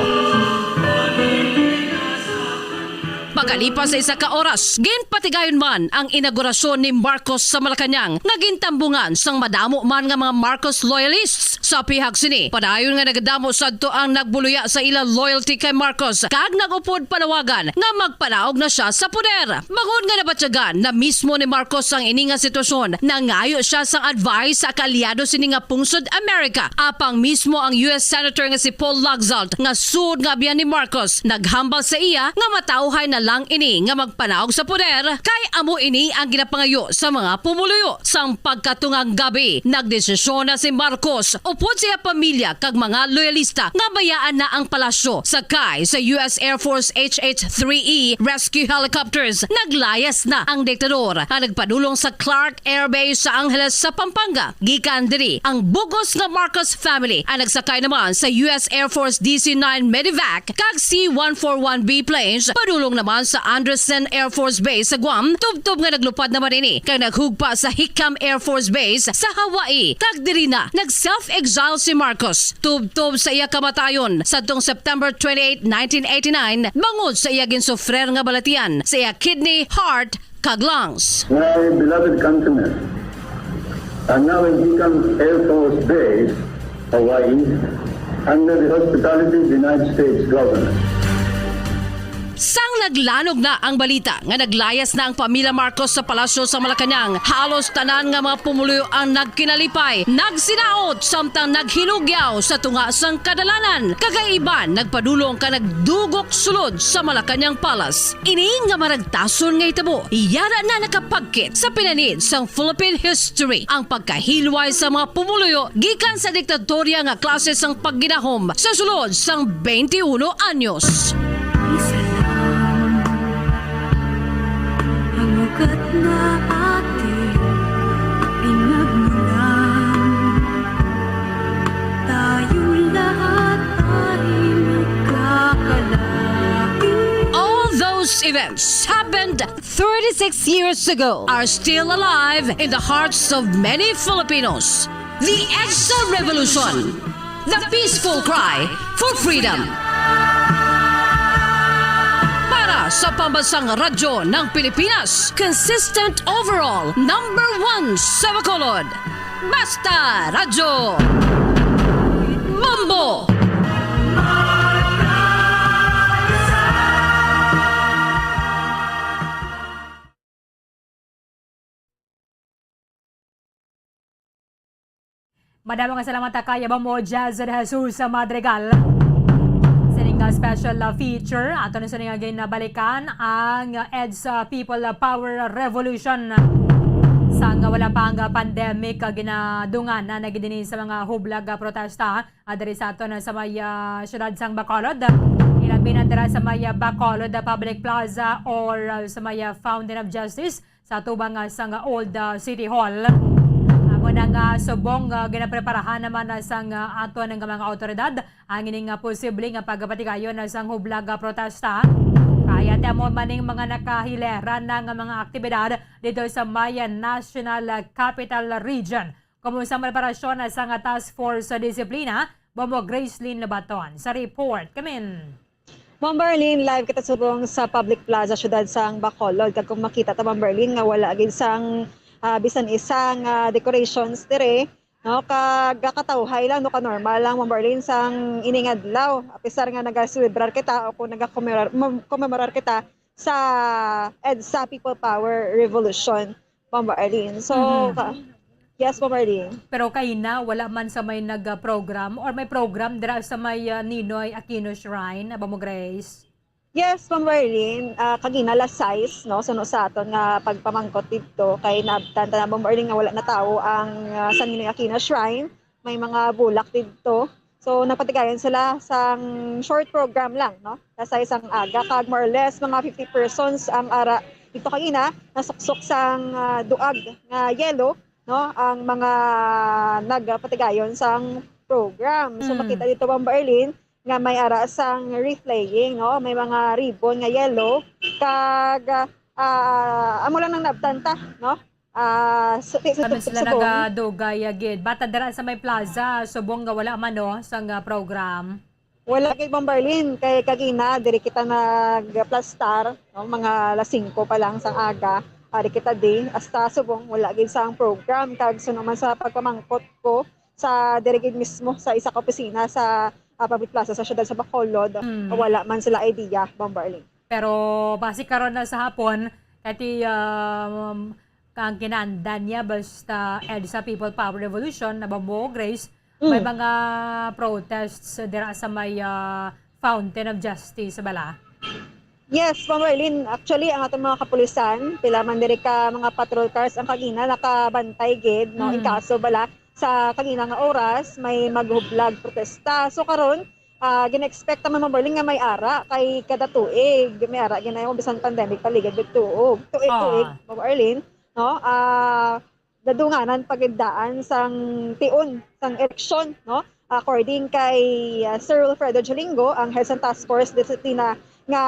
Pagkalipas sa isa ka oras, ginpatigayon man ang inaugurasyon ni Marcos sa Malacañang, nga gintambungan sang madamo man nga mga Marcos loyalists. Sa pihak sini, padayon nga nagadamo sadto ang nagbuloya sa ila loyalty kay Marcos, kag nag-upod panawagan nga magpanaog na sia sa poder. Bangod nga nabatyagan na mismo ni Marcos ang ini nga sitwasyon, nangayo sia sang advice sa kaalyado sini nga pungsod Amerika. Apang mismo ang U S Senator nga si Paul Laxalt, nga suod nga abyan ni Marcos, naghambal sa iya nga matawhay na lang ini nga magpanaog sa poder, kay amo ini ang ginapangayo sa mga pumuluyo. Sang pagkatungang gabi, nagdesisyon na si Marcos upod sa iya pamilya kag mga loyalista nga bayaan na ang palasyo, sakay sa U S Air Force H H three E rescue helicopters. Naglayas na ang diktador nga nagpadulong sa Clark Air Base sa Angeles sa Pampanga. Gikan diri, ang bug-os nga Marcos family ang nagsakay naman sa U S Air Force D C nine Medevac kag C one forty-one B planes padulong naman sa Andersen Air Force Base sa Guam, tubtob nga naglupad naman ini kag naghugpa sa Hickam Air Force Base sa Hawaii, kag diri na nag-self-exile si Marcos tubtob sa iya kamatayon sadtong September twenty-eight, nineteen eighty-nine, bangod sa iya ginsufrer nga balatian sa iya kidney, heart, kag lungs. My beloved countrymen, I'm now in Hickam Air Force Base, Hawaii, under the hospitality of the United States government. Sang naglanog na ang balita nga naglayas na ang pamilya Marcos sa palasyo sa Malacañang, halos tanan nga mga pumuluyo ang nagkinalipay, nagsinaot, samtang naghinugyaw sa tunga sang kadalanan. Kag ang iban nagpadulong kag nagdugok sulod sa Malacañang Palace. Ini nga maragtason nga hitabo, yara na nakapagkit sa pinanid sang Philippine history ang pagkahilway sa mga pumuluyo gikan sa diktatorya nga klase sang pagginahom sa sulod sang twenty-one anyos. Isa lang ang ugat na ating pinagmulan. Tayo lahat ay nagkakalayo. All those events happened thirty-six years ago are still alive in the hearts of many Filipinos. The EDSA Revolution, the peaceful cry for freedom. Para sa Pambansang Radyo ng Pilipinas, consistent overall, number one sa Bacolod. Basta Radyo! Bombo! Madamo nga salamat kay Bombo Jazz de Jesus Madrigal. Sining nga special, uh, feature, ato na sining nga ginabalikan ang, uh, EDSA People Power Revolution. Sa nga wala pa ang, uh, pandemic, uh, ginadungan na nagidini sa mga hublag, uh, protesta, uh, diri sa aton, uh, sa may, uh, siyudad sang Bacolod. Ilabi na dira sa may, uh, Bacolod, uh, Public Plaza or, uh, sa may, uh, Fountain of Justice. Sa tubang, ah, sang Old, ah, City Hall. Amo na nga subong, ah, ginapreparahan naman na sang, ah, aton nga mga awtoridad ang ining, ah, posible nga pagpatigayon na sang hublag, ah, protesta. Kaya ti amo maning mga nakahilera na nga mga aktibidad dito sa may, ah, National, ah, Capital Region. Kumusta ang preparasyon na sang, ah, Task Force sa Disiplina? Bombo Gracelyn Labaton sa report. Kamin. Ma'am Berlin, live kita subong sa Public Plaza, siyudad sang Bacolod. Kag kung makita ta, Ma'am Berlin, nga wala gid sang, ah, bisan isa nga decorations dire, no? Kag katawhay lang, no? Ka-normal lang, Ma'am Berlin, sang ining adlaw. Apisar nga nagaselebrar kita o kung nagakomemorar-, mem-, komemorar kita sa EDSA People Power Revolution. Ma'am Arlene. So, Mhm. ka-, yes, Ma'am Arlene. Pero kaina, wala man sa may nag-program or may program dira sa may, ah, Ninoy Aquino Shrine, aba mo, Grace? Yes, Ma'am Arlene. Ah, kagina, alas sais, no? Suno sa aton nga pagpamangkot didto, kay naabtan ta na, Ma'am Arlene, nga wala na tawo ang, ah, sa Ninoy Aquino Shrine. May mga bulak didto. So, nagpatigayon sila sang short program lang, no? Sa isang aga, kag more or less, mga fifty persons ang ara dito kagina, nasuksok sang, ah, duag nga yelo, no? Ang mga nagpatigayon sang program. So, Mm. makita dito, Ma'am Berlin, nga may ara sang wreath laying, no? May mga ribbon nga yelo, kag, ah, amo lang nang naabtan ta, no? Ah, sa, sa, Kami sa sila subong. Nagadugay, ah, gid. Bata dira sa may plaza, subong nga wala man, no, sang, ah, program. Wala gid, Ma'am Berlin, kay kagina, diri kita nagplastar, no, mga alas singko pa lang sang aga. Ari kita di, hasta subong, wala gid sang program. Kag suno man sa pagpamangkot ko, sa diri gid mismo, sa isa ka opisina sa, ah, public plaza sa siyudad sa Bacolod, Mm. wala man sila idea, Ma'am Berlin. Pero basi karon na sa hapon, kay ti, um, kang kinaandan niya, basta EDSA People Power Revolution, na ba mo, Grace? May Mm. mga protests dira sa may, ah, Fountain of Justice, bala? Yes, Ma'am Marlene. Actually, ang atong mga kapulisan, pila man diri ka mga patrol cars ang kagina nakabantay gid, no? In Mm. kaso bala, sa kagina nga oras, may maghublag protesta. So, karon, ah, gina-expect naman, Ma'am Marlene, nga may ara kay kada tuig, may ara ginayon bisan pandemic pa, ligad gid tuog. Tuig, Ah. tuig, Ma'am Marlene, no? Ah, nadunganan pa gid daan sang tion sang eleksyon, no? According kay, ah, Sir Wilfredo Jolingo, ang head sang Task Force Disiplina nga,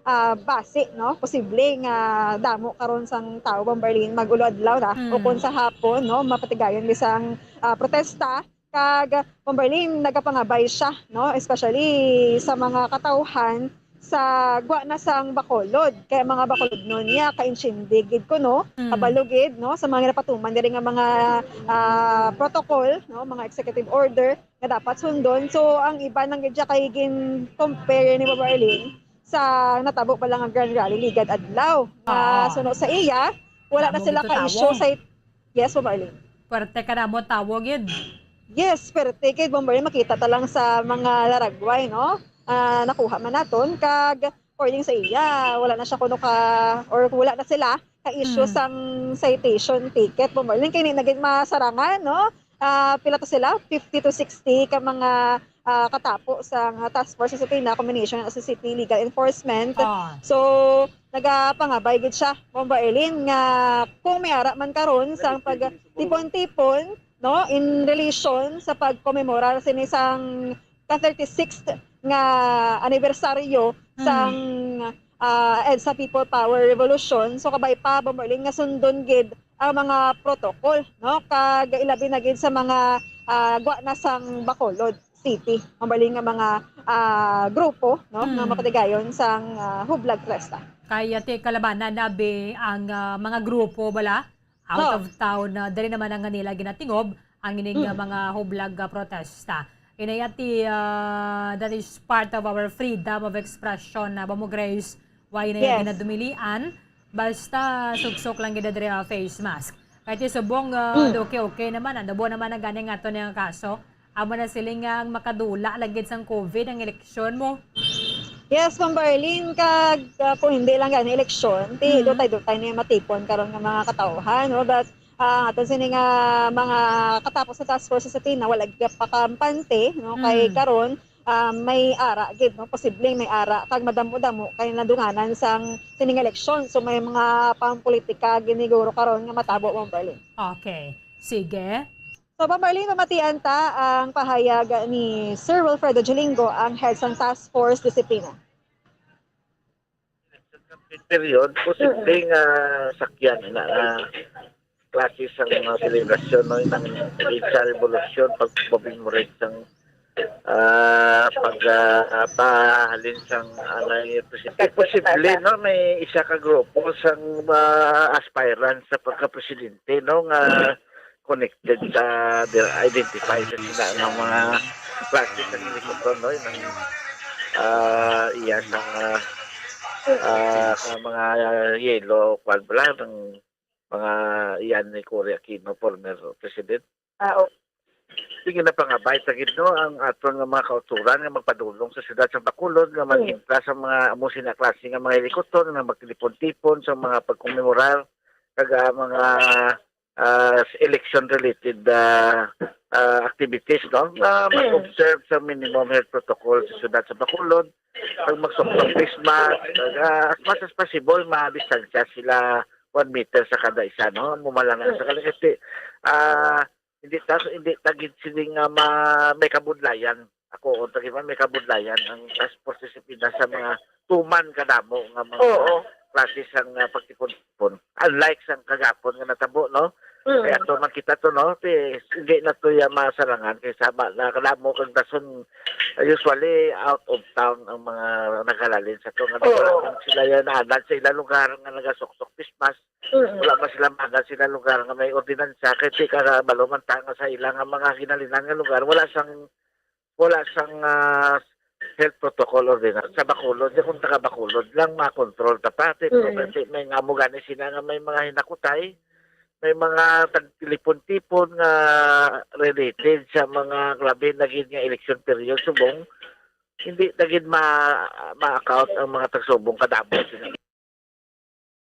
ah, basi, no? Posible nga damo karon sang tawo, Ma'am Marlene, mag-ulo adlaw na Mm. o kung sa hapon, no, mapatigayon bisang, ah, protesta. Kag, Ma'am Berlin, nagapangabay siya, no? Especially sa mga katawhan sa gwa na sang Bacolod. Kay ang mga Bacolodnon niya, kaintindi gid kuno, Mm. kabalo gid, no? Sa mga ginapatuman diri nga mga, ah, protocol, no? Mga executive order nga dapat sundon. So, ang iban lang gid siya kay gin-compare ni Ma'am Berlin sa natabo pa lang ang Grand Rally ligad adlaw. Nga Ah. suno sa iya, wala na Damo sila gid to ka-issue tawo. sa Yes, Ma'am Arlene. Puwerte ka na mo tawo gid. Yes, puwerte gid, Ma'am Arlene. Makita ta lang sa mga laragway, no? Ah, nakuha man naton. Kag, according sa iya, wala na siya kuno ka, or wala na sila ka-issue Mm. sang citation ticket, Ma'am Arlene. Kay ni naging masarangan, no? Ah, pila to sila? Fifty to sixty ka mga, ah, katapo sa nga task force sa Disiplina, Combination and Associative Legal Enforcement. Ah. So, nagapangabay gid siya, Bomba Erlin, nga kung may ara man karon sang pagtipon-tipon, no, in relation sa pagkomemorar sini sang ka thirty-sixth nga anibersaryo Hmm. sang, ah, EDSA People Power Revolution. So, kabay pa, Bomba Erlin, nga sundon gid ang mga protocol, no, kag ilabi na gid sa mga, ah, gwa na sang Bacolod City, mabalin nga mga, ah, grupo, no, nga Mm. mapatigayon sang, ah, hublag protesta. Kay ti kalabanan abi ang, ah, mga grupo bala out Oo. of town, ah, diri naman ang nila ginatingob ang ining, Mm. ah, mga hublag, ah, protesta. Inay ati, ah, that is part of our freedom of expression, na ba mo, Grace? Why na Yes. Ginadumilian? Basta suksok lang gid diri, ah, face mask. Kay ti subong, ah, Mm. okay, okay naman, ano, buo naman ang gani nga ato nga kaso. Amo na siling nga ang makadula lang gid sang covid ang eleksyon mo. Yes, Ma'am Barlene, kag, ah, kung hindi lang gani eleksyon, ti Mm. dutay-dutay na yung matipon karon nga mga katawhan, no? But, ah, aton sini nga mga katapos sa task force sa Tina, wala gyud pa kampante, no? Kay Mm. karon, ah, may ara gid, no? Posibleng may ara kag madamo-damo kay nadunganan sang sining eleksyon. So, may mga pampolitika giniguro karon nga matabo, Ma'am Barlene. Okay. Sige. So, Ma'am Marlene, pamatian ta ang pahayag ni Sir Wilfredo Gilingo, ang head sang Task Force Disiplina. Period, posibleng, ah, sakyan na, ah, klase sang mga selebrasyon, no, ng H R revolution, pag-commemorate sang, ah, pag, ah, pahalin sang anay presidente. Posible, no, may isa ka grupo sang, ah, aspirant sa pagka-presidente, no, nga connected sa, di-, identify sa sila ng mga klase sa helicopter, no? Yung, ah, iya sa, ah, sa mga yellow, kwan pala, ng mga iyan ni Cory Aquino, former president. Ah, oh. Sige na pangabay, tagid, no, ang aton nga mga kauturan nga magpadulong sa siyudad sa Bacolod nga Hmm. mag-impra sa mga amo sina klase nga mga helicopter nga magtilipon-tipon sa mga pagkomemorar kag, ah, mga ah, election-related, ah, ah, activities, no? Na Mm. mag-observe sa minimum health protocol sa siyudad sa Bacolod, pag magsuksok face mask, pag, ah, as much as possible, madistansya sila one meter sa kada isa, no? Mumalangan sa Mm. kada kasi, ah, hindi ta, hindi ta gid sini nga ma-, may kabudlayan. Ako, unta man may kabudlayan ang task force disiplina sa mga tuman kadamo nga mga Oo. klase sang, ah, pagtipon-tipon. Unlike sang kagapon nga natabo, no? Mm. Kay ato man kita to, no? Ti, hindi na to ya masarangan kay sama na kadamo kag dason, ah, usually out of town ang mga naghalalin sa to nga Oo. Wala man sila ya naanad sa ila lugar nga nagasuksok pismas. Mm. Wala man sila maanad sa ila lugar nga may ordinansa kay ti kabalo man ta nga sa ila nga mga ginhalinan nga lugar wala sang wala sang, ah, health protocol ordinance sa Bacolod. Di kung taga Bacolod lang, makontrol ta pa. Ti, Mm. pero ti, may nga mo gani sina nga may mga hinakutay, may mga tagtilipon-tipon nga related sa mga grabe na gid nga election period subong, hindi na gid ma-, ma-account ang mga tagsubong kadamo sina.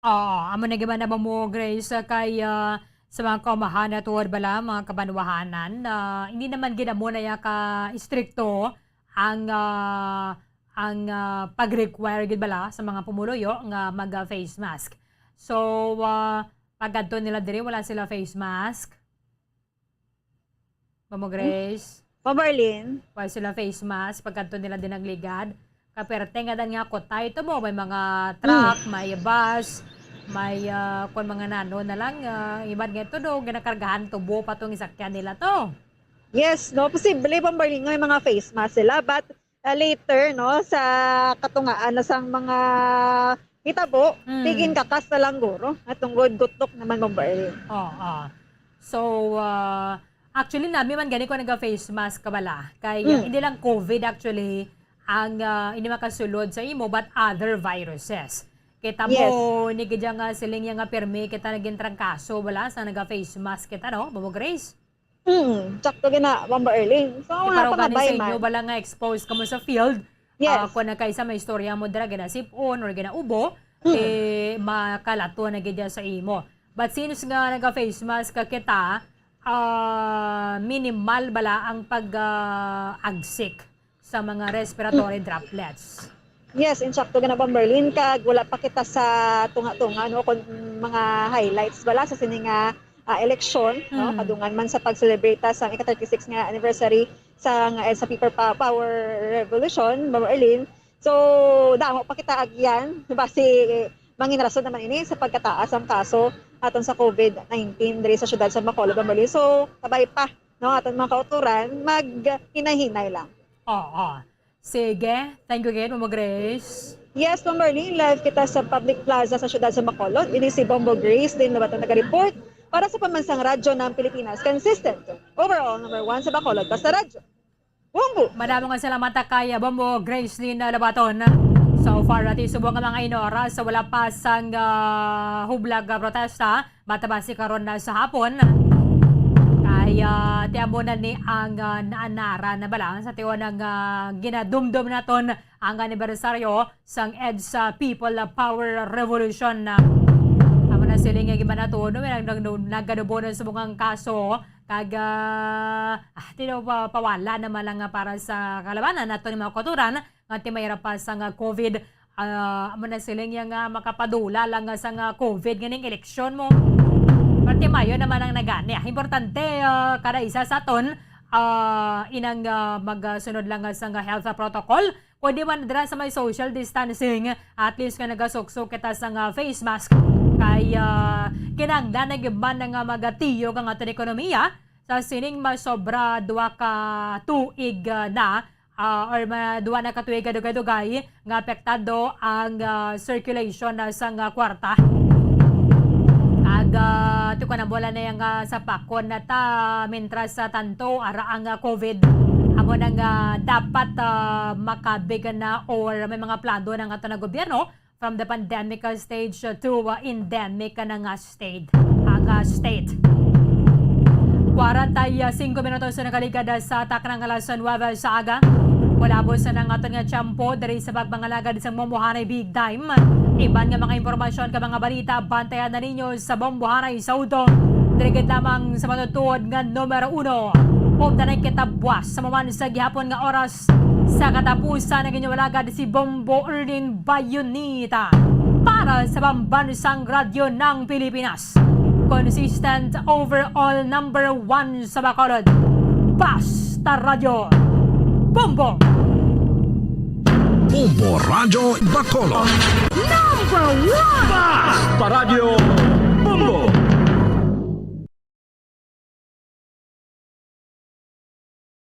Oo, amo na gyud man na mo, Grace, ah, kay, ah, sa mga kaumahan at tuod bala, mga kabanwahanan, ah, hindi naman gid amo na ya ka istrikto ang, ah, ang, ah, pag-require gid bala sa mga pumuluyo nga mag, ah, face mask. So, ah, pagkadto nila diri, wala sila face mask. Mamo Grace? Ma'am Marlene? Wala sila face mask pagkadto nila dinagligad. Kaperte nga dan nga kutay to mo, may mga truck, Mm. may bus, may, ah, kung mga nano na lang, ah, iban nga ito do, ginakargahan tubo pa tong isakyan nila to. Yes, no? Posible, Ma'am Marlene, nga may mga face mask sila, but, ah, later, no, sa katungaan na sang mga hitabo, Mm. tigin kakas na lang guro, at tungod gutok naman, Ma'am Marlene. Oo. So, ah, actually, nami man gani ko naga-face mask ka bala. Kay, Mm. hindi lang covid, actually, ang, ah, hindi makasulod sa imo, but other viruses. Kita mo, Yes. ni gid nga siling niya nga pirmi kita naging trangkaso, wala sa naga-face mask kita, no? Mamo Grace? Mm, sakto gina, Ma'am Marlene. So, Di nga, pa raw gani pangabay sa inyo, man. Bala nga exposed ka mo sa field, Yes. ah, kung nagkaisa may istorya mo dira, ginasipon or ginaubo, Mm. eh, makalato na gid sa imo. But since nga naga-face mask ka kita, ah, minimal bala ang pag, ah, agsik sa mga respiratory Mm. droplets? Yes, insakto gina, Ma'am Marlene, kag wala pa kita sa tunga-tunga, no, kung mga highlights bala sa sini nga, ah, eleksyon, no, Mm. kadungan man sa pag-celebrate ta sa ika thirty-six nga anniversary sa nga, eh, sa People Pa-, Power Revolution, Ma'am Marlene. So, damo pa kita agyan, basi mangin rason naman ini sa pagkataas ang kaso aton sa covid nineteen diri sa siyudad sa Bacolod, Ma'am Marlene. So, kabay pa, no, aton mga kauturan, maghinay-hinay lang. Oo. Sige. Thank you again, Mama Grace. Yes, Ma'am Marlene, live kita sa Public Plaza sa siyudad sa Bacolod. Ini si Bombo Grace, din naman ang nag-report para sa Pambansang Radyo ng Pilipinas. Consistent. Overall, number one sa Bacolod. Basta Radyo. Madamo nga salamat kay Bombo Gracelyn Labaton. So far, ati subong nga mga inora sa wala pa sang ah, hublag nga protesta, mataba si karon na sa hapon. Kay ah, ti amo na ni ang ah, naanara na bala sa tiwa nga ginadumdom naton ang anibersaryo sang EDSA People Power Revolution. Amo na siling nga gibanato, no, nag- nag- nagadubo na sa mga kaso kag ah, ah, tino pa pawala naman lang nga para sa kalabanan nato ni mga kautoran nga timayra pa sa nga COVID. Ah, amo na siling nga makapadula lang nga sa nga COVID nga ning eleksyon mo. Pati mayo naman ang nagani. Ah, importante ah, kada isa sa aton ah, inang ah, magsunod lang nga sa nga health protocol. Kundi man dira sa may social distancing, at least nga nagasuksok kita sa nga face mask. Kay ah, kinahanglan na gyud man nga magatiyog ang aton ekonomiya sa sining masobra duha ka tuig ah, na ah, or ma duha na ka tuig kadugay-dugay nga apektado ang ah, circulation na sa nga kwarta. Kag ah, ti ko na bola na yang ah, sa pakon na ta, mintras sa tanto ara ang ah, COVID, amo na nga dapat ah, makabig na or may mga plano na nga to na gobyerno from the pandemic ah, stage to ah, endemic na nga state. Ang ah, state. Kwarenta y singko minutos na nakaligad ah, sa taknang alas nuwebe sa aga. Kulabos na ang aton nga tiyempo diri sa pagpangalagad sa Bombohanay Big Time. Iban nga mga impormasyon ka mga balita, bantayan na ninyo sa Bombohanay sa udto. Diri gid lamang sa matutuod nga numero uno. Updanay kita buwas sa maman sa gihapon nga oras. Sa katapusan, ang inyong alagad si Bombo Erlin Bayonita para sa Pambansang Radyo ng Pilipinas. Consistent overall number one sa Bacolod. Basta Radyo Bombo! Bombo Radyo Bacolod. Number one! Basta Radyo Bombo!